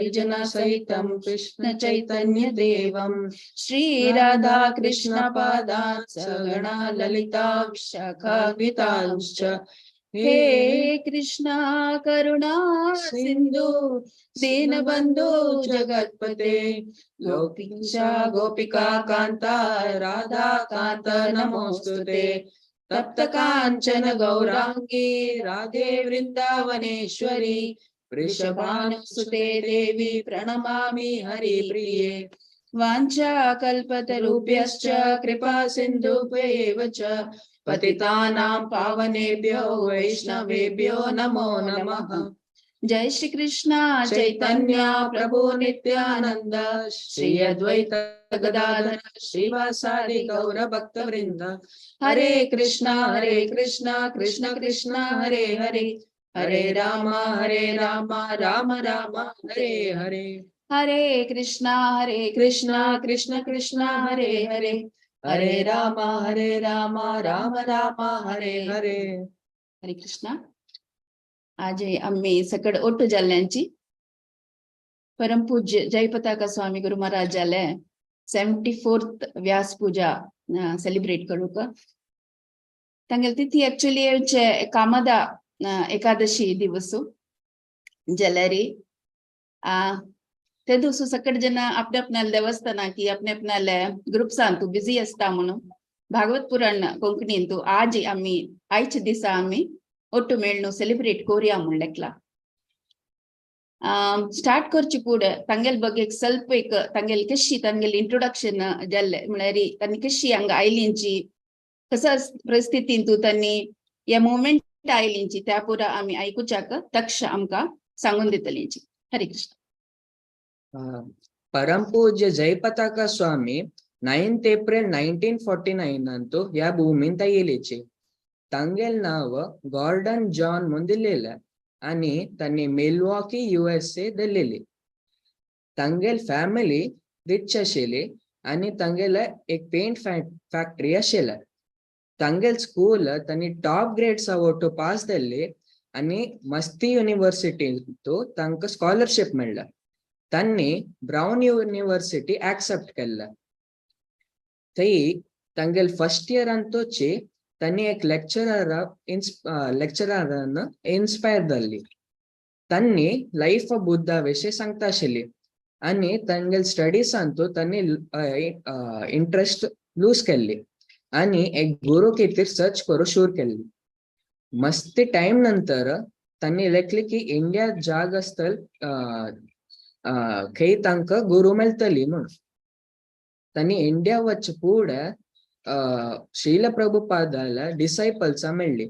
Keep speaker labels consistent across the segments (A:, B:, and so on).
A: परिजन सहितं कृष्ण चैतन्य देवं श्री राधा कृष्ण पादान् सहगणा ललिता विशाखान्वितांश्च. हे कृष्णा करुणा सिंधु दीनबंधु जगत्पते, गोपीशा गोपिका कांता राधा कांत नमोस्तुते. तप्त कांचन गौरांगी राधे वृंदावनेश्वरी, वृषभानुसुते देवी प्रणमामि हरिप्रिये. वाञ्छा कल्पतरुभ्यश्च कृपा सिन्धुभ्य एव च, पतितानां पावनेभ्यो वैष्णवेभ्यो नमो नमः. जय श्री कृष्ण चैतन्य प्रभु नित्यानंद, श्री अद्वैत गदाधर श्रीवासादि गौर भक्त वृंद. हरे कृष्णा हरे कृष्णा कृष्ण कृष्ण हरे हरे, हरे राम हरे राम राम राम हरे हरे. हरे कृष्णा हरे कृष्णा कृष्ण कृष्ण हरे हरे, हरे राम हरे राम राम राम हरे हरे.
B: हरे कृष्णा. आज आम्ही सकड ಒಟ್ಟು जाल्ल्यांची परमपूज्य जयपताका स्वामी गुरु महाराज जाले 74th व्यास पूजा सेलिब्रेट करूक. तांगेले तिथी एक्चुअली येवचे कामदा एकादशी दिवस जाल्यारी ते दिवस सकड जन आपल्या आपल्या देवस्थाना की आपल्या आपल्या ग्रुप्सांतू बिझी असता म्हणून भागवत पुराण कोंकणींतू आज आम्ही आयच्या दिसा आम्ही ಒಟ್ಟು ಮೇಳ್ನು ಸೆಲೆಬ್ರೇಟ್ ಕೋರಿಯಾ म्हणलेकला. स्टार्ट करचे पुढे तांगेल ಬಗ್ಗೆ ಸ್ವಲ್ಪ एक तांगेल कशी तांगेल इंट्रोडक्शन जाल्ले, म्हळ्यार तांणी कशी हांगा आयलींची, कसा परिस्थितींतू तांणी या मुवमेंट आयलींची, त्या पुरा आमी आयकुच्याक तक्ष आमकां सांगून दितलींची. हरे कृष्ण.
A: परमपूज्य जयपताका स्वामी 9th April 1949 अंतु ह्या भूमींत आयिल्लीची. तांगेल नांव गॉर्डन जॉन म्हूण दिलेलें आनी तांणी मिल्वॉकी युएसए दिल्लेली. तांगेल फॅमिली रिच आशिल्ली आनी तांगेले एक पेंट फॅक्टरी आशिल्ले. तांगेल स्कूल तांणी टॉप ग्रेड्स ಒಟ್ಟು पास जाल्ली आनी मस्ती युनिवर्सिटींतू तांकां स्कॉलरशीप मेळ्ळा. तांणी ब्रावन युनिवर्सिटी एक्सेप्ट केल्ले. थंय तांगेल फर्स्ट इयर अंतूची तांणी एक लेक्चररान इन्स्पायर जाल्ली. तांणी लायफ ऑफ बुद्धा विशीं सांगता आशिल्ली आनी तांगेल स्टडीजांतू तांणी इंट्रस्ट लूज केल्ली आनी एक गुरू खातीर सर्च करूं सुरू केल्ली. मस्ती टायम नंतर तांणी लेखली की इंडिया जाग आसतल खंय तांकां गुरू मेळटली म्हूण. तांणी इंडिया वच फुडें श्रील प्रभुपादाल्या डिसायपल्सां मेळ्ळी.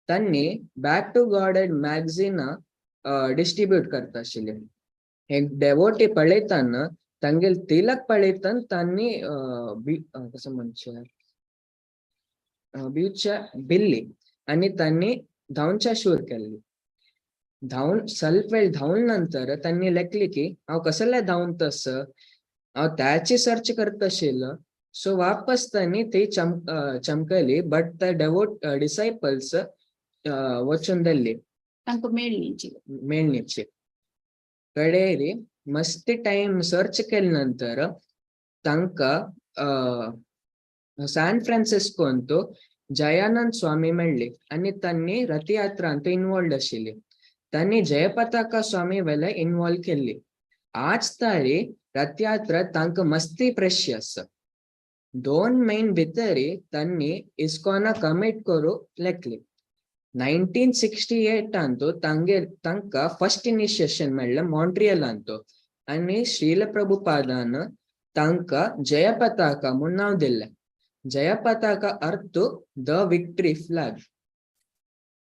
A: तांणी बॅक टू गॉड मॅगझिनां डिस्ट्रीब्यूट करता आशिल्ले. एक डेवोटी पळयताना तांगेल तिलक पळयताना तांणी कसं म्हणचें, भिवच्या भिल्ली आनी तांणी धांवच्या सुरू केल्ली. धांवन ಸ್ವಲ್ಪ वेळ धांवन नंतर तांणी लेखली की हांव कसले धांवत आसा, हांव त्याची सर्च करता आशिल्लो. सो वापस तांणी ती चमकली, बट the डेवोट डिसायपल्स वचून दिल्ली.
B: तांकां मेळ्ळींची.
A: मेळणीची. कडेरी मस्ती टायम सर्च केले नंतर तांकां सॅन फ्रान्सिस्कोंतू जयानंद स्वामी मेळ्ळी आनी तांणी रथयात्रांत इन्वॉल्ड आशिल्ली. तांणी जयपताका स्वामी वेले इन्वॉल्व केल्ली. आज तारी रथयात्रा तांकां मस्ती प्रेशियस. 2 म्हयने भितरी तांणी इस्कॉना कमीट करूं लेखली. 1968 तांगेर तांकां फर्स्ट इनिशिएशन मेळ्ळें मॉन्ट्रियलांतू आनी श्रील प्रभुपादान तांकां जयपताका म्हूण नांव दिल्लें. जयपताका अर्थ the victory flag.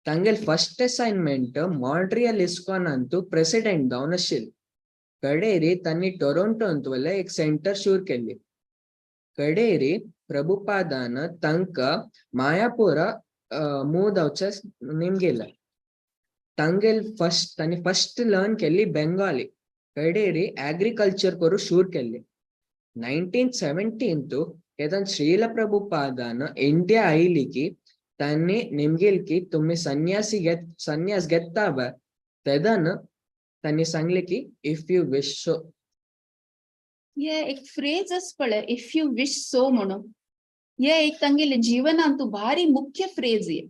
A: तांगेल first assignment Montreal इस्कॉनांतू president जावन आशिल्ली. कडेरी तांणी टोरोंटोंतले एक सेंटर सुरू केल्ली. कडेरी प्रभुपादान तांकां मायापुरा मूव जावचे नेमकेलें. तांगेल फर्स्ट तांणी फर्स्ट लर्न केल्ली बेंगाली. कडेरी एग्रीकल्चर करूं सुरू केल्ली. 1917 केदन श्रील प्रभुपादान इंडिया आयली की तांणी नेमकेल की तुमी संन्यासी घेत संन्यास घेता तेदन तांणी सांगले की if you wish so.
B: हे एक फ्रेज पळय, if you wish so म्हणून, हे एक तांगेले जीवनांतु भारी मुख्य फ्रेज हे.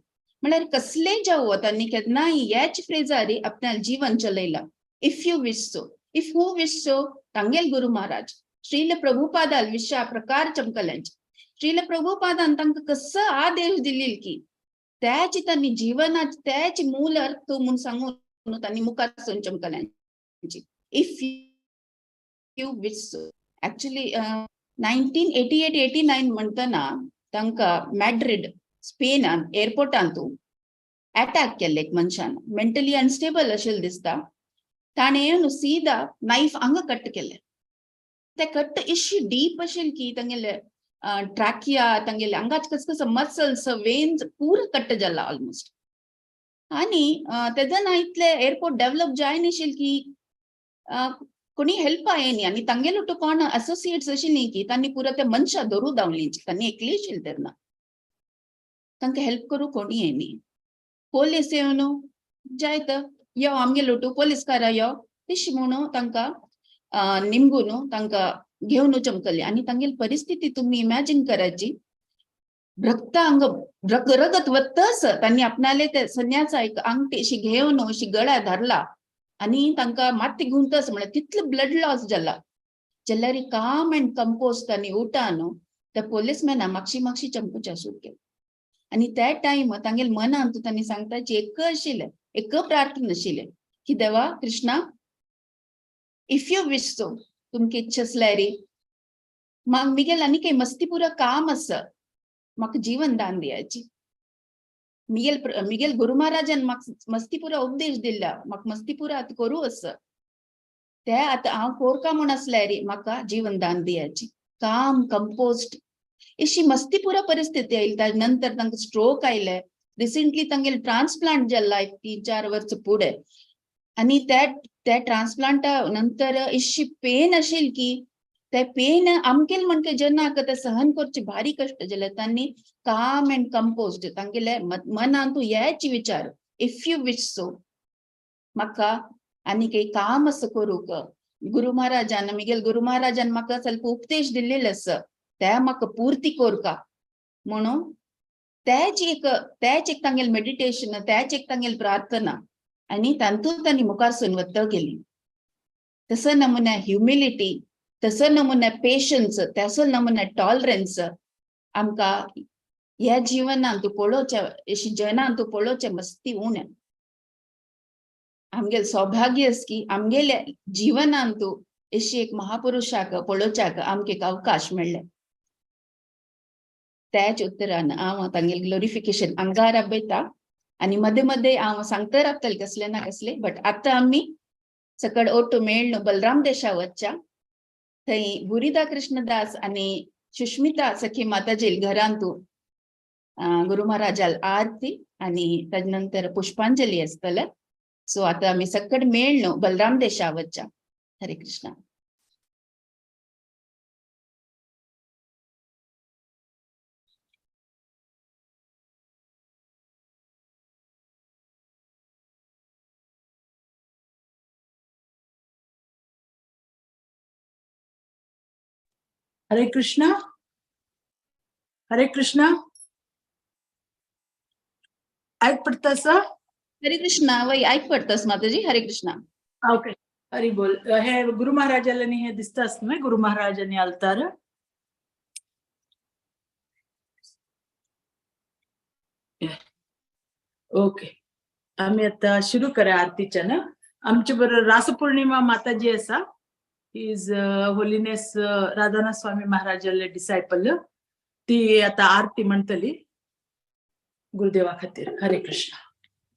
B: म्हळ्यार कसले जावं तांणी केन्नाय ह्याच फ्रेजारी आपल्या जीवन चलयला. If you wish so. If who wish so? तांगेल Guru Maharaj Srila प्रभुपादाल विशा प्रकार चमकल्यांचे. श्रील प्रभुपादान तांकां कसो आदेश दिली की त्याची तांणी जीवनात त्याच मूल अर्थ म्हूण सांगून तांणी मुखार चमकल्यांची. If you wish so. Actually 1988-89 म्हणतना तांकां मॅड्रिड स्पेनान एअरपोर्टांतू अटॅक केल्ले एक मनशान, मेंटली अनस्टेबल अशें दिसता. ताणें येवन सीधा नायफ हांगा कट केले. ते कट इशी डीप अशें की तांगेले ट्रॅकिया तांगेले हांगाच कस कस मसल्स वेन्स पूरा कट जाला ऑलमोस्ट. आनी तेन्ना इतले एअरपोर्ट डेव्हलप जायनाशिल्लें की कोणी हेल्प न्ही. आनी तांगेलो टू कोण असोसिएट्स अशें न्ही की तांणी पुरा त्या मनशा धरू धांवली, तांणी एकली आशिल्ली तेन्ना, तांकां हेल्प करूं कोणी येयनी. पोलीस येवन जायत यो आमगेलो टू पोलीसकारा यो तशी म्हणून तांकां निमगून तांकां घेवन चमकली. आनी तांगेली परिस्थिती तुमी इमॅजीन करायची, रक्त अंग रगत वत्तस तांणी आपणाले ते संन्यासा एक अंगठी अशी घेवन अशी गळ्या धरला आनी तांकां माती गुंतस म्हळ्यार तितलो ब्लड लॉस जाला. जाल्यार काम अँड कंपोज तांणी उठान त्या पोलीसमॅना मागशी मागशी चमकुच्या सुरू केलें. आनी त्या टायम तांगेले मनांत तांणी सांगताची एक आशिल्लें, एक प्रार्थना आशिल्लें की देवा Krishna, if you wish so, तुमकां इच्छा आसल्यार मिगेल आनी काही मस्ती पुरा काम आसा, म्हाका जीवन दान दियाची. मिगेल मिगेल गुरु महाराजान म्हाका मस्ती पुरा उपदेश दिल्ला, म्हाका मस्ती पुरा आतां करूं आसा, ते आतां हांव कोरका म्हूण आसल्यार म्हाका जीवन दान दियाची. काम कंपोज्ड अशी मस्ती पुरा परिस्थिती आयली. ताजे नंतर तांकां स्ट्रोक आयले, रिसेंटली तांगेले ट्रान्सप्लांट जाला 3-4 वर्स फुडें. आनी त्या त्या ट्रान्सप्लांटा नंतर इतली पेन आशिल्ली की ते पेन आमकेल म्हणके जेन्ना ते सहन करचे भारी कष्ट जाले. तांणी काम अँड कंपोज्ड तांगेले मनांतू हेच विचार, if you wish so, म्हाका आनी काही काम असं करूंक गुरु महाराजान मिगेल गुरु महाराजान म्हाका ಸ್ವಲ್ಪ उपदेश दिल्लेले आसा, ते म्हाका पूर्ती कोरका म्हणून त्याच एक तांगेले मेडिटेशन, त्याच एक तांगेले प्रार्थना आनी तातूंत तांणी मुखार सून वत्त गेली. तसो नमुना ह्युमिलिटी, तसो नमुना पेशन्स, तसो नमुना टॉलरन्स आमकां ह्या जिवनांत पळोवचे, अशी जनांत पळोवचे मस्ती उणें. आमगेले सौभाग्य आसा की आमगेल्या जिवनांत अशी एक महापुरुषाक पळोवच्याक आमकां एक अवकाश मेळ्ळे. त्याच उत्तरान हांव तांगेले ग्लोरिफिकेशन आंगार आपयता आनी मदें मदें हांव सांगता रावतलें कसलें ना कसलें, बट आतां आमी सकड ओटो मेळ्ळ बलराम देशा वच्च्या. थंय भुरिदा कृष्णदास आनी सुष्मिता सखी माताजी घरांतू गुरु महाराजाल आरती आनी ताजे नंतर पुष्पांजली आसतले. सो आतां आमी सकड मेळ्ळ बलराम देशा वच्च्या. हरे कृष्णा.
C: हरे कृष्णा. हरे कृष्णा. ऐक पडतास?
B: हरे कृष्णा. वय ऐक पडतास माताजी. हरे कृष्णा.
C: ओके, हरी बोल. हे गुरु महाराजांनी हे दिसतास न्हय, गुरु महाराजांनी आलतार. ओके, आम्ही आता सुरू करा आरतीच्या ना. आमच्या बरोबर रासपौर्णिमा माताजी आसा. Is holiness Radhanath Swami महाराजाले डिसायपल. ती आता आरती म्हणतली गुरुदेवा खातीर. हरे कृष्ण.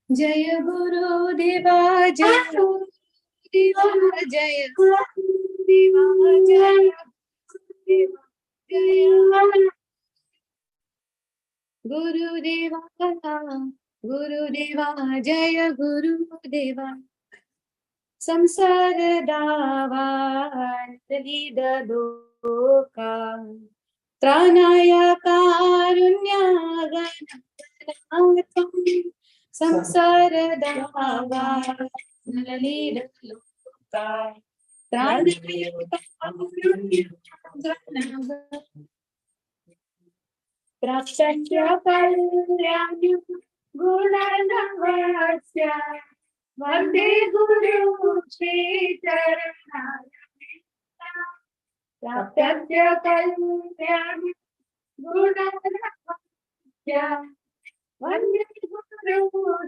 D: जय गुरुदेवा, जय गुरुदेवा, जय गुरुदेवा, जय गुरुदेवा, जय गुरुदेवा, गुरुदेवा, जय गुरुदेवा. संसार दावानली लोका त्राणाय कारुण्यागणनाथं. संसार दावानली प्राप्तस्य कल्याण गुणनवस्य वंदे गुरु श्री चरणारविन्दं। प्राप्तस्य कल्याण गुणनवस्य वंदे गुरु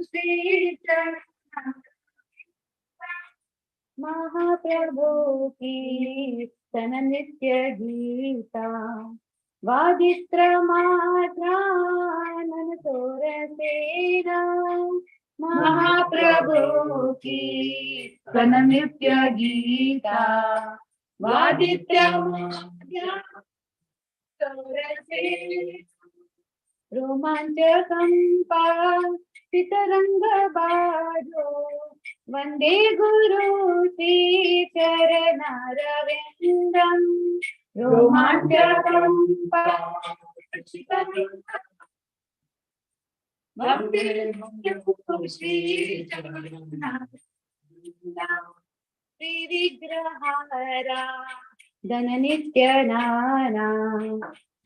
D: श्री चरणारविन्दं। महाप्रभु कीर्तन नित्य गीता वादित्र मात्रानन तोरसेना।
C: महाप्रभु कीर्तन नित्य गीता वादित्र
D: रोमांच कंपा चितरंग बाजो वंदे गुरु श्री चरणारविन्दं। रोमांच कंपा चितरंग
C: वंदे गुरु श्री चरणारविन्दं।
D: श्री विग्रहारा धन नित्य नाना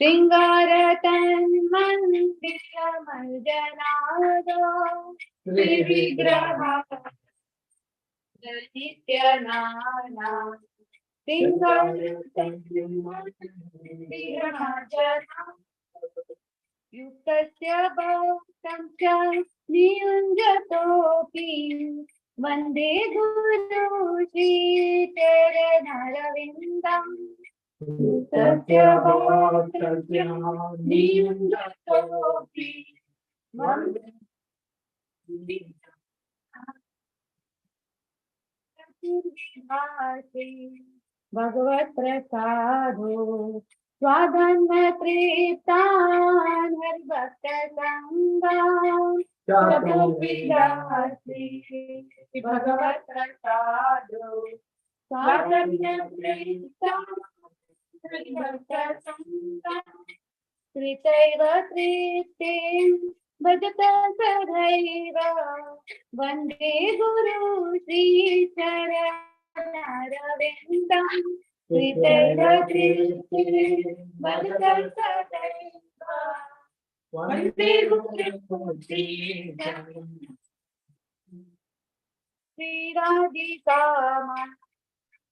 D: श्रृंगार तन्मन्दिर मर्जनादो। श्री विग्रहारा नित्य नाना श्रृंगार तन्मन्दिर मर्जनादो। युक्तस्य भक्तं च नियुञ्जतोऽपि वंदे गुरु श्री चरणारविन्दं। युक्तस्य भक्तं च नियुञ्जतोऽपि वंदे चतुर्विभाषे भगवत् प्रसादो स्वाधन्म तृप्तान् हरिभक्त संगान्। चतुर्विभाषे भगवत् प्रसादो स्वाधन्म तृप्तान् हरिभक्त संगान्। कृतैव तृप्तिं भजत सदैव वंदे गुरु श्री चरणारविन्दं। कृतैव तृप्तिं भजत सदैव वंदे गुरु श्री श्री राधिका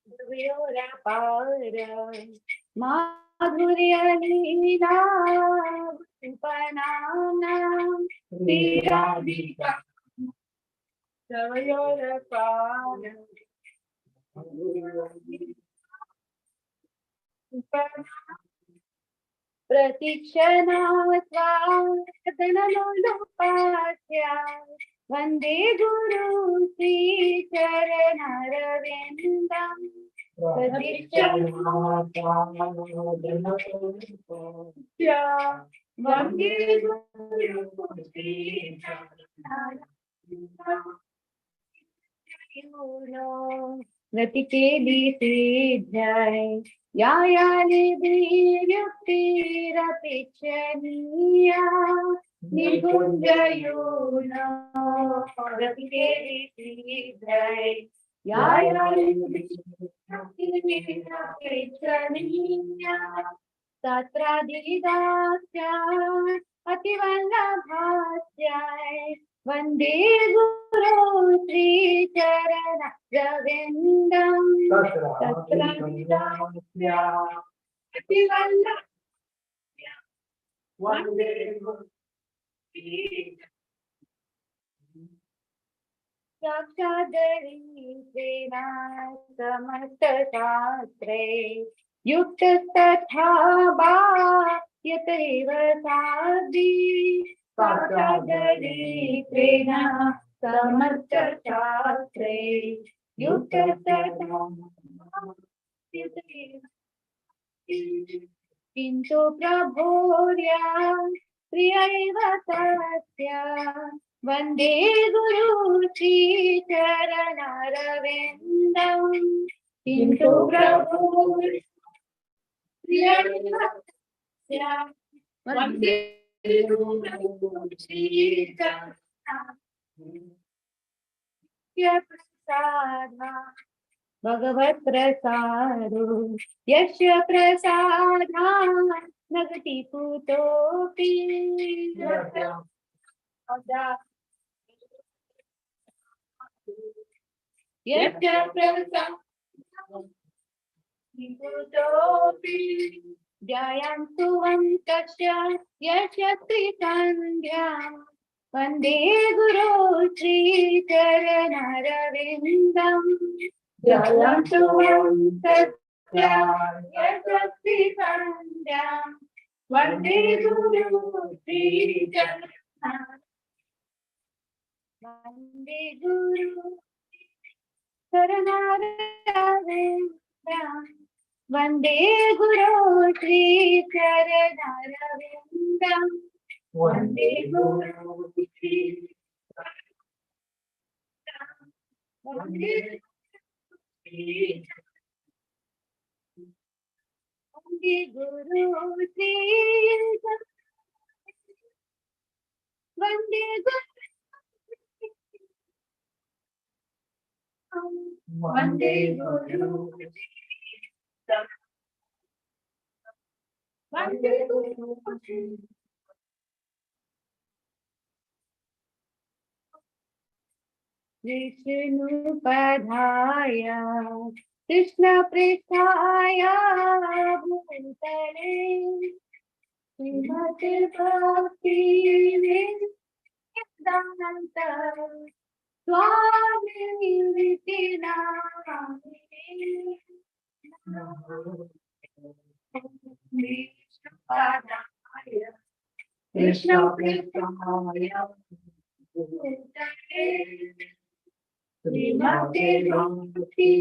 D: माधुर्य माधुर्य लीला उपनाना। श्री राधिका प्रतीक्षणा स्वादनलोपास्या वंदे गुरु श्री चरणारविन्दं। प्रतीक्षणा वंदे गुरु श्री चरणारविन्दं। गति केली सिद्ध्याय या याली युक्तिरपेक्षणीया। निकुञ्जयून गति केली सिद्ध्याय या याली युक्तिरपेक्षणीया। तत्रादिदास्या अतिवल्लभास्याय वंदे गुरु श्री चरणारविन्दं। तत्रादिदास्या अतिवल्लभास्या वंदे गुरु साक्षादरीत्वेन समस्तशास्त्रे युक्तस्तथा बाह्यत एव साध्वी। साक्षादरीत्वेन समस्तशास्त्रे युक्तस्तथा बाह्यत एव किन्तु प्रभोर्या प्रिय एव तस्य वंदे गुरु श्री चरणारविन्दं। किन्तु प्रभोर्या प्रिय एव तस्य वंदे गुरु श्री चरणारविन्दं। साधा भगवत प्रसादो यस्य प्रसादा नगति कुतोऽपि यस्य प्रसादा कुतोऽपि ध्यायन्तु वन्तस्य यस्य त्रिसन्ध्या वन्दे गुरो श्रीचरणारविन्दम् ध्यायन्तु वन्तस्य यस्य त्रिसन्ध्या वन्दे गुरु श्रीचरणा वन्दे गुरु चरणारविन्दम् वन्दे गुरो श्रीचरणारविन्दम् वन्दे गुरु श्री वन्दे वन्दे गुरु श्री वन्दे गुरु वन्दे गुरु वन्दे गुरु विष्णुपदाय कृष्णपृष्ठाय भूतले श्रीमते भक्ति वेदान्त स्वामी इति नामिने विष्णुपदाय कृष्णपृष्ठाय भूतले श्रीमते भक्ति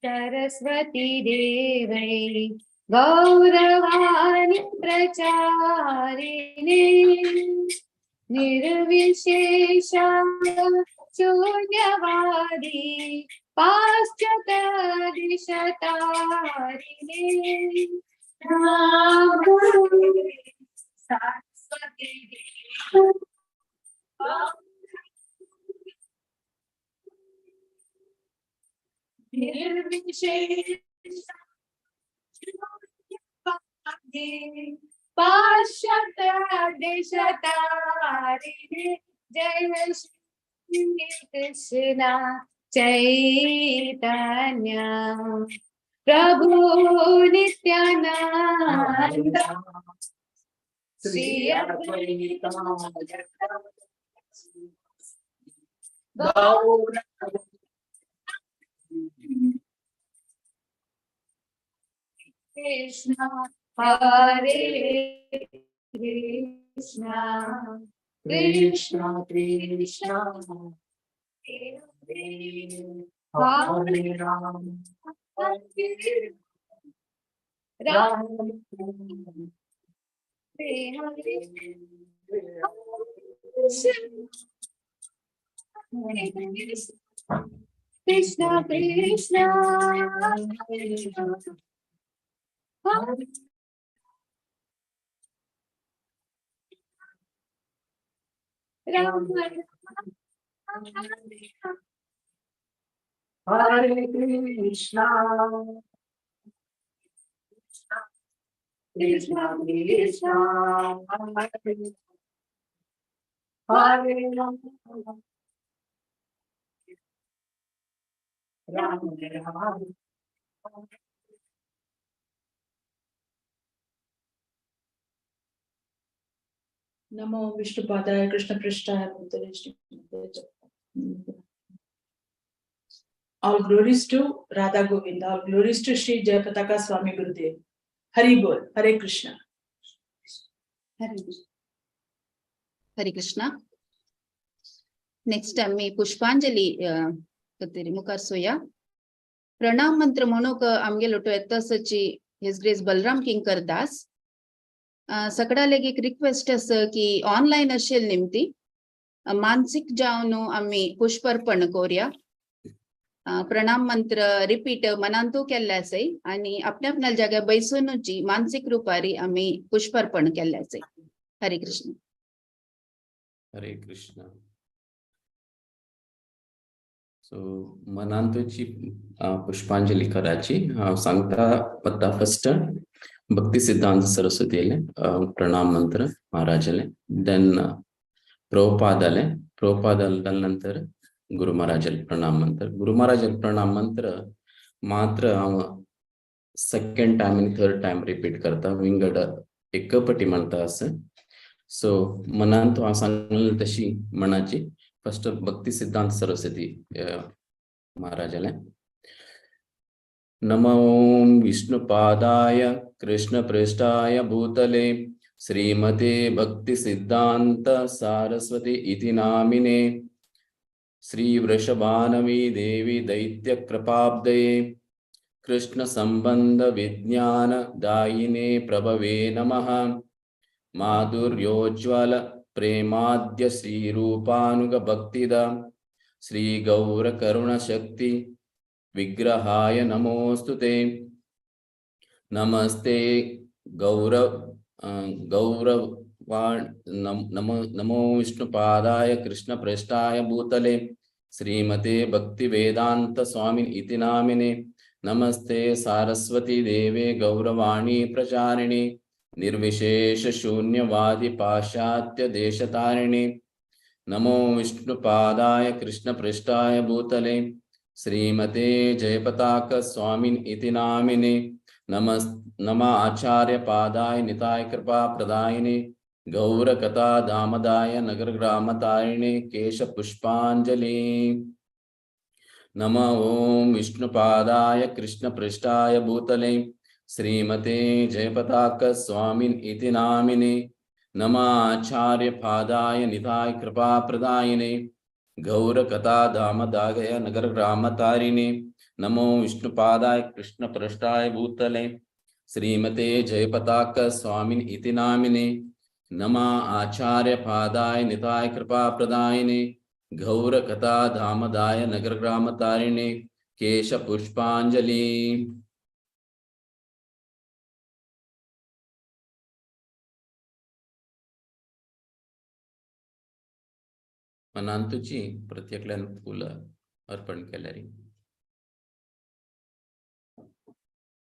D: सरस्वती देवै गौरवाणी प्रचारिणे निर्विशेष शून्यवादी पाश्चात्य दिशतारिणे सरस्वती निर्विशेष पाश्चात्य दिशतारिणे जय श्री कृष्ण चैतन्य प्रभु नित्यानंद श्री अद्वैत गौर कृष्ण हरे कृष्ण कृष्ण कृष्ण हरे राम राम हरे कृष्ण कृष्ण राम
A: हरे कृष्णा कृष्णा कृष्णा हरे राम राम राम।
C: नमो विष्णुपादाय कृष्णपृष्ठाय भूतले श्रीमते। All glories to Radha Govinda, all glories to Shri Jayapataka Swami Gurudev. Hari Bol, Hare Krishna.
B: Hare Krishna. Next आमी पुष्पांजली करतली मुखार सोया. प्रणाम मंत्र म्हणूंक आमगेलो येता सची his grace Balram किंकर दास. सगळ्या एक रिक्वेस्ट आसा की ऑनलायन अशेल निमती मानसीक जावन आमी पुष्पार्पण करूया. प्रणाम मंत्र रिपीट मनांतू केल्ले आसय आणि आपल्या आपल्या जाग्यार बैसूनची मानसीक रुपारी आमी पुष्पार्पण केल्ले आसय. हरे कृष्ण.
E: हरे कृष्ण. सो मनांतूची पुष्पांजली कराची हांव सांगता पत्ता. फस्ट भक्ती सिद्धांत सरस्वतीले प्रणाम मंत्र महाराजाले, then प्रभुपादाले, प्रभुपाद नंतर गुरु महाराजाले प्रणाम मंत्र. गुरु महाराजाले प्रणाम मंत्र मात्र हांव सेकंड टायम आनी थर्ड टायम रिपीट करता, विंगड एक पटी म्हणटा अशें. सो मनांत हांव सांगलें तशी मनाची. फस्ट भक्ती सिद्धांत सरस्वती महाराजाले. नमो विष्णुपादाय कृष्णपृष्ठाय भूतले श्रीमते भक्ति सिद्धांत सारस्वती इति नामिने श्री वृषभानवी देवी दैत्य कृपाब्दये कृष्ण संबंध विज्ञान दायिने प्रभवे नमः. माधुर्योज्वल प्रेमाद्य श्री रूपानुग भक्तिद श्री गौर करुण शक्ति विग्रहाय नमोस्तुते. नमस्ते गौरव गौरवाण नमो नमो विष्णुपादाय कृष्णप्रेष्ठाय भूतले श्रीमते भक्तिवेदांत स्वामी इति नामिने. नमस्ते सारस्वती देवे गौरवाणी प्रचारिणे निर्विशेष शून्यवादी पाश्चात्य देशतारिणे. नमो विष्णुपादाय कृष्णपृष्ठाय भूतले श्रीमते जयपताक स्वामिन इति नामिने. नमस् नम आचार्य पादाय निताय कृपा प्रदायिने गौरकथा दामदाय नगर ग्रामतारिणे केश पुष्पांजलि. नम ओम विष्णुपादाय कृष्णपृष्ठाय भूतले श्रीमते जयपताक स्वामिन इति नामिने. नम आचार्य पादाय निताय कृपा प्रदायिने गौरकथा दामदाय नगर ग्रामतारिणे. नमो विष्णुपादाय कृष्णपृष्ठाय भूतले श्रीमते जयपताक स्वामिन इति नामिने. नम आचार्य पादाय निताय कृपा प्रदायिने गौरकथा दामदाय नगर ग्रामतारिणे केश पुष्पांजलि. मनांतुची प्रत्येकल्यान फुलं अर्पण केल्यारी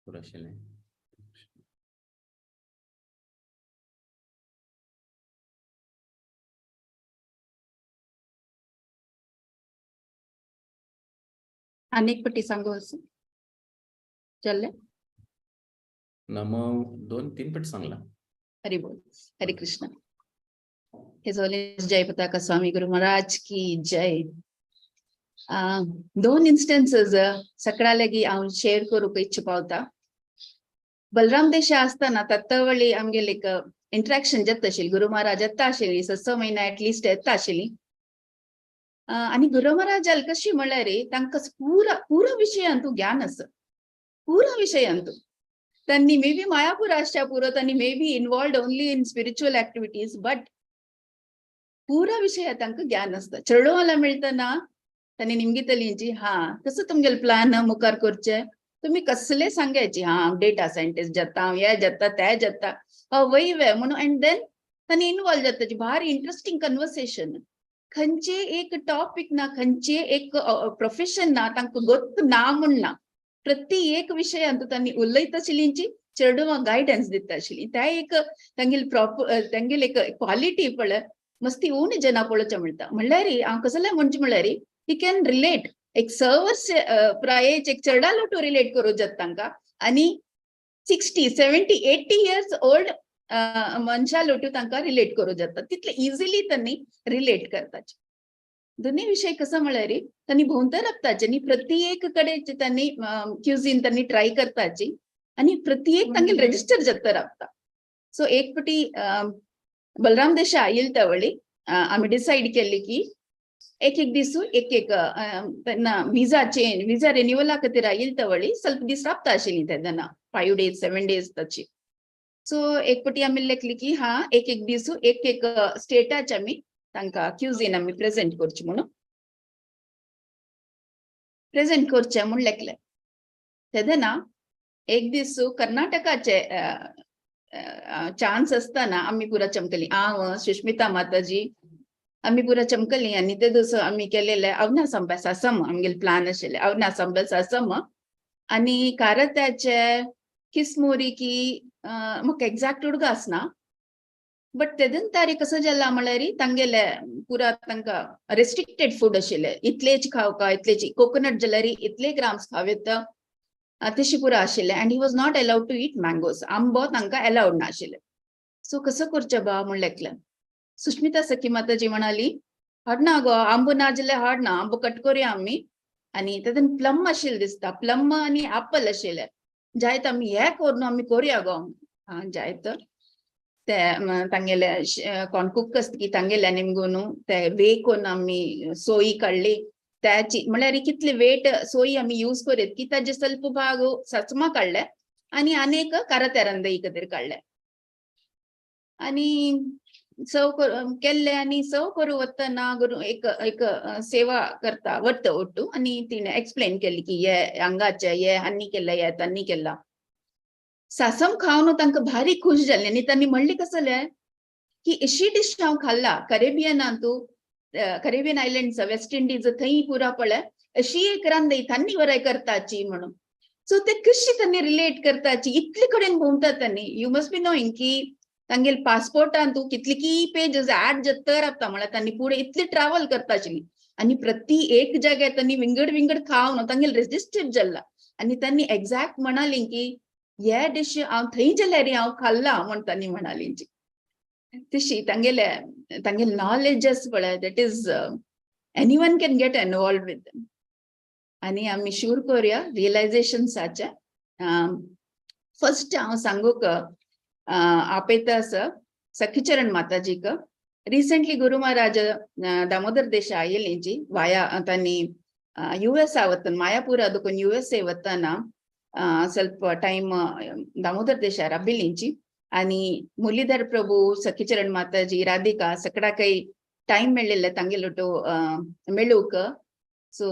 E: पुरो आशिल्लें.
B: अनेक पटी सांगू असं चल्ले.
E: नमो दोन तीन पट सांगला.
B: हरी बोल. हरे Krishna. His Holiness Jayapataka Swami Guru Maharaj की जय. दोन इन्स्टन्सेस सकाळ लागी हांव शेअर करूंक इच्छा पावता. बलराम देशा आसतना तत्वळी आमगेले एक इंट्रॅक्शन जाता आशिल्ली. गुरु महाराज येता आशिल्ली, 6 महिने एटलिस्ट येता आशिल्ली. आनी गुरु महाराजाल कशी म्हणल्यार तांकां पुरा पुरा विशयांतू ज्ञान आसा, पुरा विशयांतू. त्यांनी मे बी मायापूर आसच्या पुरो, त्यांनी may be involved only in spiritual activities, but पुरा विशय तांकां ज्ञान आसता. चेडवाला मेळटना तांणी निमगितलींची हा कसो तुमगेले प्लान मुखार करचे, तुमी कसले सांगायची हा हांव डेटा सायंटिस्ट जाता, हांव हे जाता ते जाता, वय वे म्हणून. अँड then तांणी इनवॉल्व जाता. भारी इंट्रस्टींग कन्वर्सेशन. खंयचे एक टॉपिक ना, खंयचे एक प्रोफेशन ना तांकां गोत ना म्हूण ना, प्रति एक विशयांत तांणी उलयता आशिल्लींची चेडवां गायडन्स दिता आशिल्ली. त्या एक तांगेली प्रॉपर तांगेली एक क्वालिटी पळय मस्ती उणी जना पळोवचें मेळटा. म्हणल्यार हांव कसलें म्हणचें म्हणल्यार he can relate एक 6 वर्स प्रायेच एक चेडालो टू रिलेट करूं जाता तांकां आनी 60 70 80 इयर्स ओल्ड मनशा लोटू तांकां रिलेट करूं जाता, तितले इजिली तांणी रिलेट करताचे. दोन्ही विशय कसो म्हळ्यार तांणी भोंवता राबताचे न्ही, प्रत्येक कडेन तांणी क्युझीन तांणी ट्राय करताची आनी प्रत्येक तांगेले रजिस्टर जाता राबता. सो एक पटी बलराम देशा आयल त्यावेळी आमी डिसायड केल्ली की एक एक दिसू एक एक तेन्ना विजा चेंज विजा रिन्युअला खातीर आयल त्यावेळी ಸ್ವಲ್ಪ दीस राबता आशिल्ली तेन्ना 5 डेज 7 डेज ताची. सो एक पटी आमी लेखली की हा एक एक दिसू एक एक स्टेटाचे आमी तांकां क्युझीन आमी प्रेझेंट करची म्हणून. प्रेजेंट करचें म्हूण लेखलें. तेन्ना एक दीस कर्नाटकाचे चान्स आसतना आमी पुरा चमकली, हांव, सुष्मिता माताजी, आमी पुरा चमकली. आनी ते दिस आमी केलेले अवना संबे सासम, आमगेले प्लान आशिल्ले अवना संबे सासम आनी कारत्याचे किसमुरी की म्हाका एक्झॅक्ट उडगास ना, बट तेदन तारीख कसो जाला म्हळ्यार तांगेले पुरा तांकां रेस्ट्रिक्टेड फूड आशिल्ले, इतलेच खावका, इतलेच कोकोनट जाल्यार इतले ग्राम्स खावेत तशी पुरा आशिल्ले. And he was not allowed to eat mangoes, आंबो तांकां अलाउड नाशिल्ले. सो कसो करचें बा म्हण लेखलें. सुष्मिता सखी माताजी म्हणाली, हाडना गो आंबो, ना जाल्यार हाडना आंबो, कट करूया आमी. आनी तेतून प्लम आशिल्लें दिसता, प्लम आनी एप्पल आशिल्ले. जायत आमी हे करून आमी करूया गो. जायत ते तांगेले कोण कुक आसता की तांगेले निमगो न्हू, ते वे करून आमी सोयी काडली त्याची, म्हळ्यार कितले वेट सोयी आमी यूज करीत की ताजे ಸ್ವಲ್ಪ भाग सचमा काडले आनी आनेक कारात्यारान खातीर काडले आनी सर्व केल्ले. आनी सर्व करूं वतना गुरू एक एक सेवा करता वट्ट ಒಟ್ಟು आनी तिणें एक्सप्लेन केली की हे हांगाचे हे हांनी केल्ले, हे तांणी केला. सासम खावन तांकां भारी खुश जालें. आनी तांणी म्हणलें कसलें की अशी डिश हांव खाल्ला करेबियनान, तूं करेबियन आयलंड्स, वेस्ट इंडीज, थंय पुरा पळय अशी एक रांदय तांणी वराय करताची म्हणून. सो ते कशी तांणी रिलेट करताची, इतले कडेन भोंवता तांणी. You must be knowing की तांगेले पासपोर्टान तूं कितली की पेजस ऍड जाता रावता, म्हळ्यार तांणी फुडें इतली ट्रॅवल करता आशिल्ली आनी प्रति एक जाग्यार तांणी विंगड विंगड खावन तांगेले रेजिस्टर्ड जाल्ला. आनी तांणी एक्झॅक्ट म्हणाली की हे डिश हांव थंय जाल्यार हांव खाल्ला म्हण तांणी म्हणाली. तशी तांगेले तांगेले नॉलेज आसा पळय, that is anyone can get involve with. आनी आमी शूर करूया रियलायझेशन्साचे. फर्स्ट हांव सांगूक आपयता आसा सखीचरण माताजीक. रिसेंटली गुरु महाराज दामोदर देशा आयिल्ली वाया, तांणी यू एस वतना, मायापूर देखून यू एस ए वतना ಸ್ವಲ್ಪ ಟೈಮ್ दामोदर देशा राबिल्लींची. आणि मुरलीधर प्रभू, सखीचरण माताजी, राधिका सगळा काही टाइम मेळिल्ले तांगेलोटो मेळूक. सो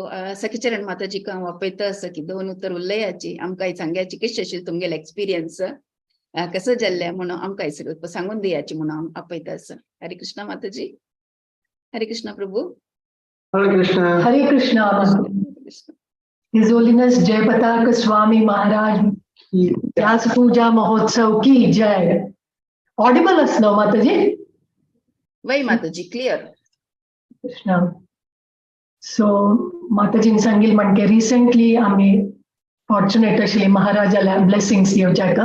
B: सखीचरण माताजीक हांव आपयता आसा की दोन उतर उलयाची, आमकां सांग्याची कशें आशिल्लें तुमगेलें एक्सपिरियन्स कसं जाल्लें म्हणून आमकां स्वल्प सांगून दियाची म्हणून हांव आपयता आसा. हरे कृष्ण माताजी, हरे Krishna Prabhu.
F: Hare Krishna.
G: Hare Krishna.
B: Hare Krishna.
G: His Holiness Jayapataka Swami Maharaj Vyas Puja Mahotsav की जय. ऑडिबल असलो माताजी?
B: वय माताजी, क्लिअर.
G: कृष्णा. सो माताजीन सांगील म्हणके रिसेंटली आमी फॉर्च्युनेट आशिल्ली महाराजाला ब्लेसिंग्स घेवच्याक.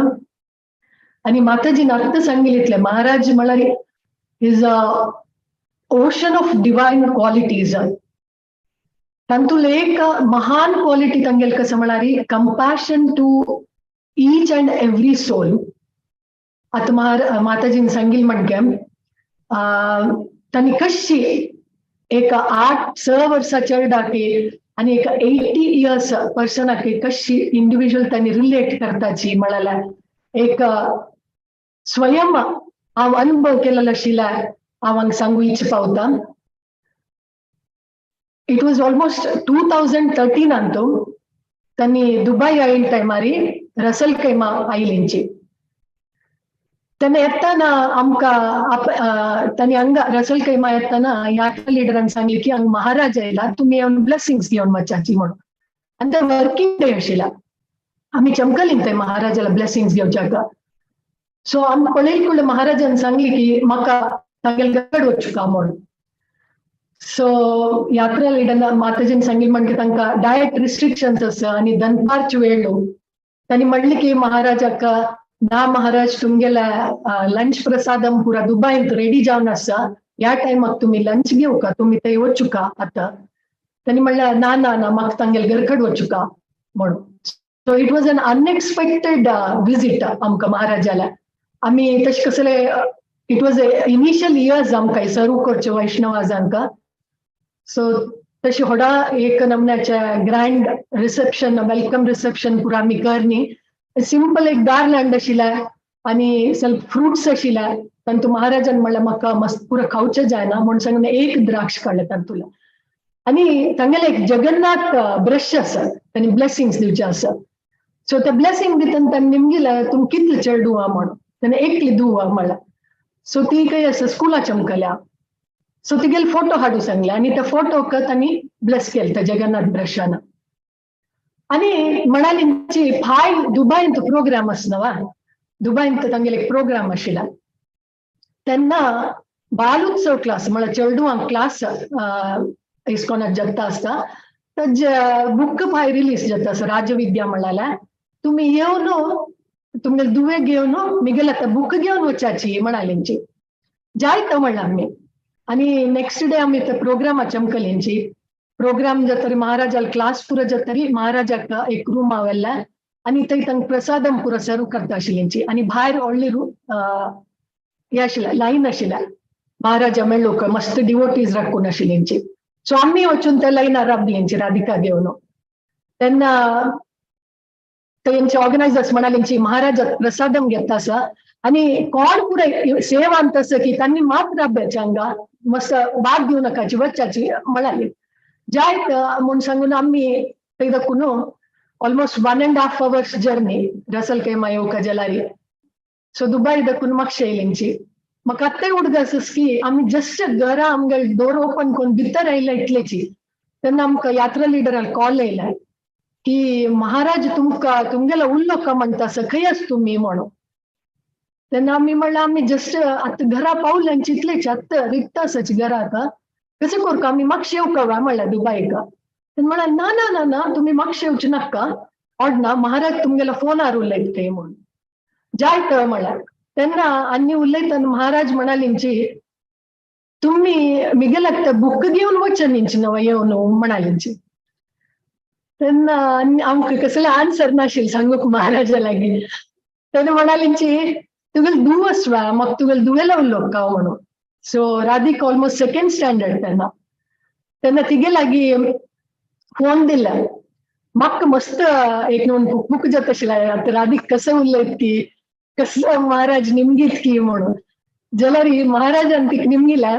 G: आनी माताजीन आत्तां सांगिल इतलें, महाराज म्हळ्यार is a ocean of divine qualities. तांतूल एक महान क्वालिटी तांगेल कसं म्हळ्यार compassion to each and every soul. आतां माताजीन सांगील म्हणके तांणी कशी एक 8-6 वर्सां चेरडाकी आनी एक 80 इयर्स पर्सनाक कशी इंडिविज्युअल तांणी रिलेट करताची म्हळ्यार एक स्वयं हांव अनुभव केलेलो आशिल्ल्या हांव हांगा सांगू इच्छ पावता. It was almost 2013 अंतू त्यांनी दुबई आईल टायमारी रसल कैमा आयलींची. तेन्ना येताना आमकां तांणी हांगा रसल कैमा येताना ह्या लिडरान सांगली की हांगा महाराज आयला, तुमी येवन ब्लेसिंग्स घेवन वचाची म्हणून. आनी ते वर्किंग डे आशिल्ला, आमी चमकलीन थंय महाराजाला ब्लेसिंग्स घेवच्याक. सो आमी पळयली कडेन महाराजान सांगली की म्हाका तांगेले गड वचुका म्हणून. सो यात्रा लिडर माताजीन सांगितलं म्हणजे तांकां डायट रिस्ट्रिक्शन्स आसा आनी दनपारचे वेळ. तांणी म्हणलें की महाराजाक, ना महाराज, तुमगेल्या लंच प्रसादम पुरा दुबायंत रेडी जावन आसा, ह्या टायमाक तुमी लंच घेवका, तुमी थंय वचुका आतां. तांणी म्हणलें, ना ना ना, म्हाका तांगेले घरकड वचुका म्हणून. So it was an unexpected visit आमकां महाराजाला. आमी तशें कसले, it was initial years आमकां सर्व करचे वैष्णवाजांकां. सो तशी व्हडा एक नमन्याचे ग्रँड रिसेप्शन, welcome reception पुरा आमी करनी. सिंपल एक गार्लँड आशिल्लें आनी ಸ್ವಲ್ಪ फ्रुट्स आशिल्ले. तांतू महाराजान म्हणलें, म्हाका मस्त पुरा खावचें जायना म्हूण सांगून एक द्राक्ष काडलें तांतूला. आनी तांगेले एक जगन्नाथ ब्रश आसा, तांणी ब्लेसिंग्स दिवचे आसा. सो ते ब्लेसिंग दितना तांणी निमगिला तुम कितले चेडूं म्हणून, ताणें एकली दुवा म्हणला. सो ती खंय आसा स्कुला चमकल्या. सो तिगेले फोटो हाडूं सांगले आनी त्या फोटोक तांणी ब्लेस केले त्या जगन्नाथ ब्रशान. आनी म्हणाली फाय दुबायंत प्रोग्राम आसा वा, दुबायंत तांगेले एक प्रोग्राम आशिल्ला तेन्ना बालोत्सव क्लास म्हळ्यार चेडवांक क्लास इस्कॉनात जाता आसता, तेजे बूक फाय रिलीज जाता आसा राजविद्या म्हळ्यार. तुमी येवन तुमगेले दुवे घेवन मिगेले आतां बूक घेवन वचाची म्हणालींची. जायत म्हणला आमी. आनी नेक्स्ट डे आमी त्या प्रोग्रामा चमकलींची. प्रोग्राम जातरी महाराजाल क्लास पुरो जातरी महाराजाक एक रूम आवेल्ला आनी थंय तांकां प्रसादम पुरो सर्व करता आशिल्लींची. आनी भायर व्हडली हे आशिल्लें लायन आशिल्लें महाराजा मेळूंक मस्त डिवोटीज राखून आशिल्लींची. सो आमी वचून त्या लायनार राबलींची राधिका घेवन. तेन्ना तेंचे ऑर्गनायझर्स म्हणालींची महाराजा प्रसादम घेता आसा आनी कोण पुराय सेवांत आसा की तांणी मात राबयाचे हांगा, मस्त भाग घेवं नाकाची वच्चाची म्हणाली. जायत म्हूण सांगून आमी थंय दाखून almost 1.5 hours journey Ras al Khaimah येवका जलारी. सो दुबाय दाखून मातशें येयलींची. म्हाका आत्ताय उडगास आसा की आमी जस्ट घरा आमगेले डोर ओपन करून भितर आयले इतलेची तेन्ना आमकां यात्रा लिडराक कॉल येयला की महाराज तुमकां तुमगेलो उल्लो म्हणटा आसा, खंय आसा तुमी म्हणून. तेन्ना आमी म्हणल्यार आमी जस्ट आतां घरा पावले आनी चितलेची आत्तां रिक्त आसाची घरा आतां कशें करूं आमी मातशें येवका काय म्हणल्यार दुबायक. तेन्ना म्हणल्यार ना ना ना ना तुमी मातशें येवचें नाका, ओडना महाराज तुमगेलो फोनार उलयता थंय म्हणून. जायत म्हणल्यार तेन्ना आनी उलयतना महाराज म्हणालींची तुमी मिगेल्याक बूक घेवन वचनींची नव येवन म्हणालींची. तेन्ना आमकां कसले आन्सर नाशिल्लें सांगूंक महाराजा लागीं. तेन्ना म्हणालींची तुगेले धूव आसवा म्हाका तुगेले धुवेला उलोवंक हांव म्हणून. So Radhika almost second standard तेन्ना. तेन्ना तिगे लागीं फोन दिला. म्हाका मस्त एक न्हू बुक जाता आशिल्लें आतां राधिका कसं उलयत ती, कसं महाराज निमगीत की म्हणून. जाल्यार महाराजान तिका निमगिला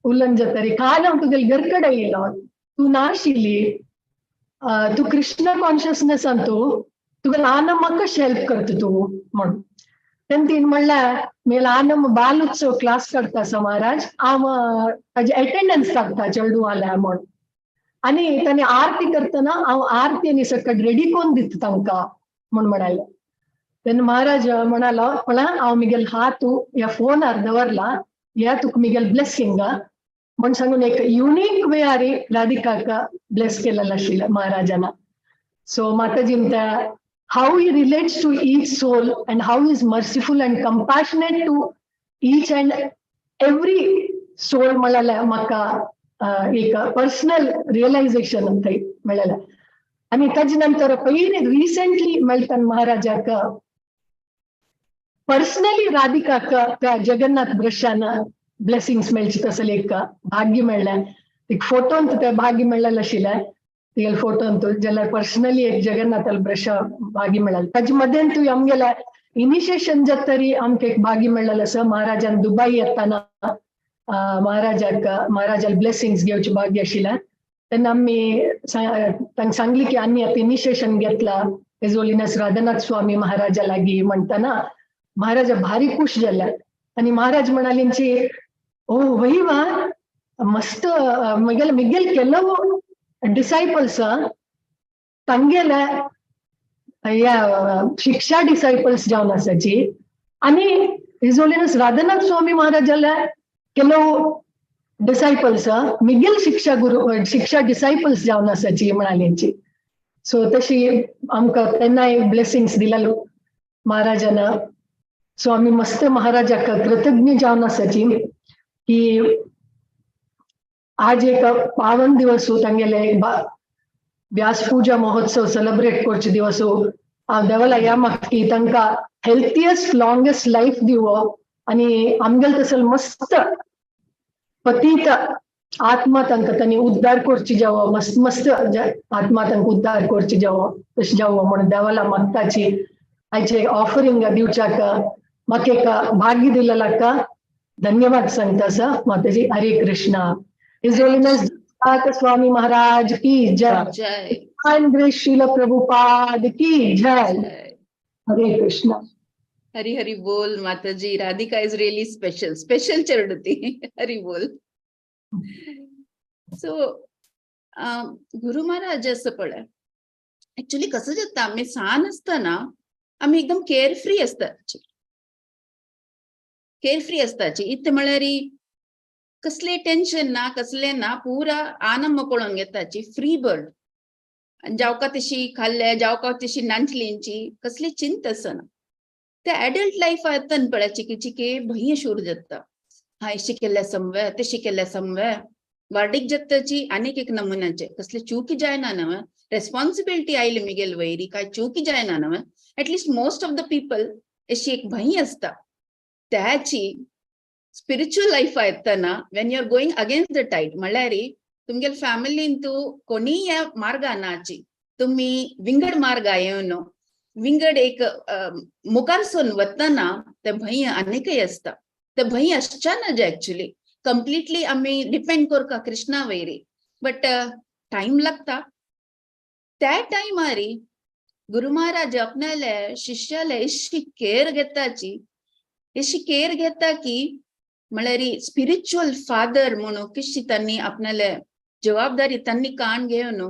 G: उलोवन जातरी काल हांव तुगेले घर कडेन येयलो, तूं नाशिल्ली, तूं कृष्ण कॉन्शियसनेसान तूं, तुका ल्हान म्हाका कशें हेल्प करता तूं म्हणून. तेन्ना तिणें म्हणल्यार म्हगे ल्हान बालोत्सव क्लास करता आसा महाराज, हांव ताजी एटेंडन्स काडटा चेडूं आल्या म्हणून. आनी ताणें आरती करतना हांव आरती आनी सकट रेडी करून दिता तांकां म्हूण म्हणालें. तेन्ना महाराज म्हणालो पळय हांव मिगेल हात ह्या फोनार दवरला, ह्या तुका मिगेल ब्लेसिंग म्हूण सांगून एक युनीक वे आरी राधिकाक ब्लेस केलेलो आशिल्लें महाराजान. सो माताजीन त्या how he relates to each soul and how he is merciful and compassionate to each and every soul म्हळ्यार म्हाका एक पर्सनल रियलायझेशन थंय मेळ्ळें. आनी ताजे नंतर पयलीं रिसेंटली मेळटना महाराजाक पर्सनली राधिकाक त्या जगन्नाथ ब्रशान ब्लेसिंग्स मेळचे तसलें एक भाग्य मेळ्ळें. एक फोटोन ते भाग्य मेळ्ळेलें आशिल्लें तिगेले फोटोन जाल्यार पर्सनली एक जगन्नाथाल ब्रश भाग्य मेळ्ळें. ताजे मदेन तूं आमगेले इनिशिएशन जातरी आमकां एक भाग्य मेळ्ळेलें आसा. महाराजान दुबाय येतना महाराजाक महाराजाल ब्लेसिंग्स घेवचें भाग्य आशिल्लें. तेन्ना आमी तांकां सांगली की आमी आतां इनिशिएशन घेतला his holiness Radhanath स्वामी महाराजा लागीं म्हणटना महाराजा भारी खूश जाले. आनी महाराज म्हणालींची ओ वही वा मस्त म्हगेले मिगेल ಕೆಲವು ಡಿಸೈಪಲ್ಸ್ तांगेले ह्या शिक्षा डिसायपल्स जावन आसाची आनी his holiness Radhanath स्वामी महाराजाले ಕೆಲವು डिसायपल्स मिगेल शिक्षा गुरु शिक्षा डिसायपल्स जावन आसाची म्हणालींची. सो तशी आमकां तेन्नाय ब्लेसिंग्स दिलेलो महाराजान. सो आमी मस्त महाराजाक कृतज्ञ जावन आसाची की आज एक पावन दिवस तांगेले व्यास पूजा महोत्सव सेलिब्रेट करचे दिवस. हांव देवाला ह्या मागता की तांकां हेल्थियस्ट लॉंगेस्ट लायफ दिवो आनी आमगेले तसले मस्त पतीत आत्मा तांकां तांणी उद्धार करची जावो, मस्त मस्त आत्मा तांकां उद्धार करची जावो तशें जावो म्हणून देवाला मागताची. आयचे ऑफरिंग दिवच्याक म्हाका एक भाग्य दिलेलाका धन्यवाद सांगता आसा माताजी. हरे कृष्णा. His Holiness स्वामी महाराज की जय.
B: जय.
G: श्रील प्रभुपाद की जय.
B: जय.
G: हरे कृष्ण.
B: हरी हरी बोल माताजी. Radhika is really special, special चेडूं. हरी बोल. सो गुरु महाराज आसा पळय, एक्चुअली कसं जाता, आमी सान आसतना आमी एकदम केअरफ्री आसताची, केअरफ्री आसताची. इतलें म्हळ्यार कसले टेन्शन ना, कसले ना, पुरा आनंद पळोवन घेताची, फ्री बर्ड. जावका तशी खाल्ले, जावका तशी नाचलींची, कसली चिंता आसना. ते एडल्ट लायफ येता पळय, चिके चिके भंय सुरू जाता. हा, अशी केल्ल्या समवे, तशी केल्ल्या समवे, वार्डीक जाताची. आनीक एक नमुन्याचे कसले चुकी जायना न्हय, रेस्पॉन्सिबिलिटी आयली मिगेल वयरी, काय चुकी जायना न्हय. At least most of the people अशी एक भंय आसता. त्याची स्पिरिच्युअल लायफ येतना, when you are going against the tide, म्हणल्यार तुमगेल फॅमिलीन तूं कोणीय ह्या मार्गान नाची, तुमी विंगड मार्गा येवन विंगड एक मुखारसून वतना ते भंय आनीकय आसता. ते भंय आसच्या ना जे एक्चुअली कंप्लिटली आमी डिपेंड करता कृष्णा वयरी, बट टायम लागता. त्या टायमारी गुरु महाराज आपणाले शिष्याले इतकी केअर घेताची, अशी केअर घेता की म्हळ्यार स्पिरिच्युअल फादर म्हणून कशी त्यांनी आपणाले जबाबदारी त्यांनी काण घेवन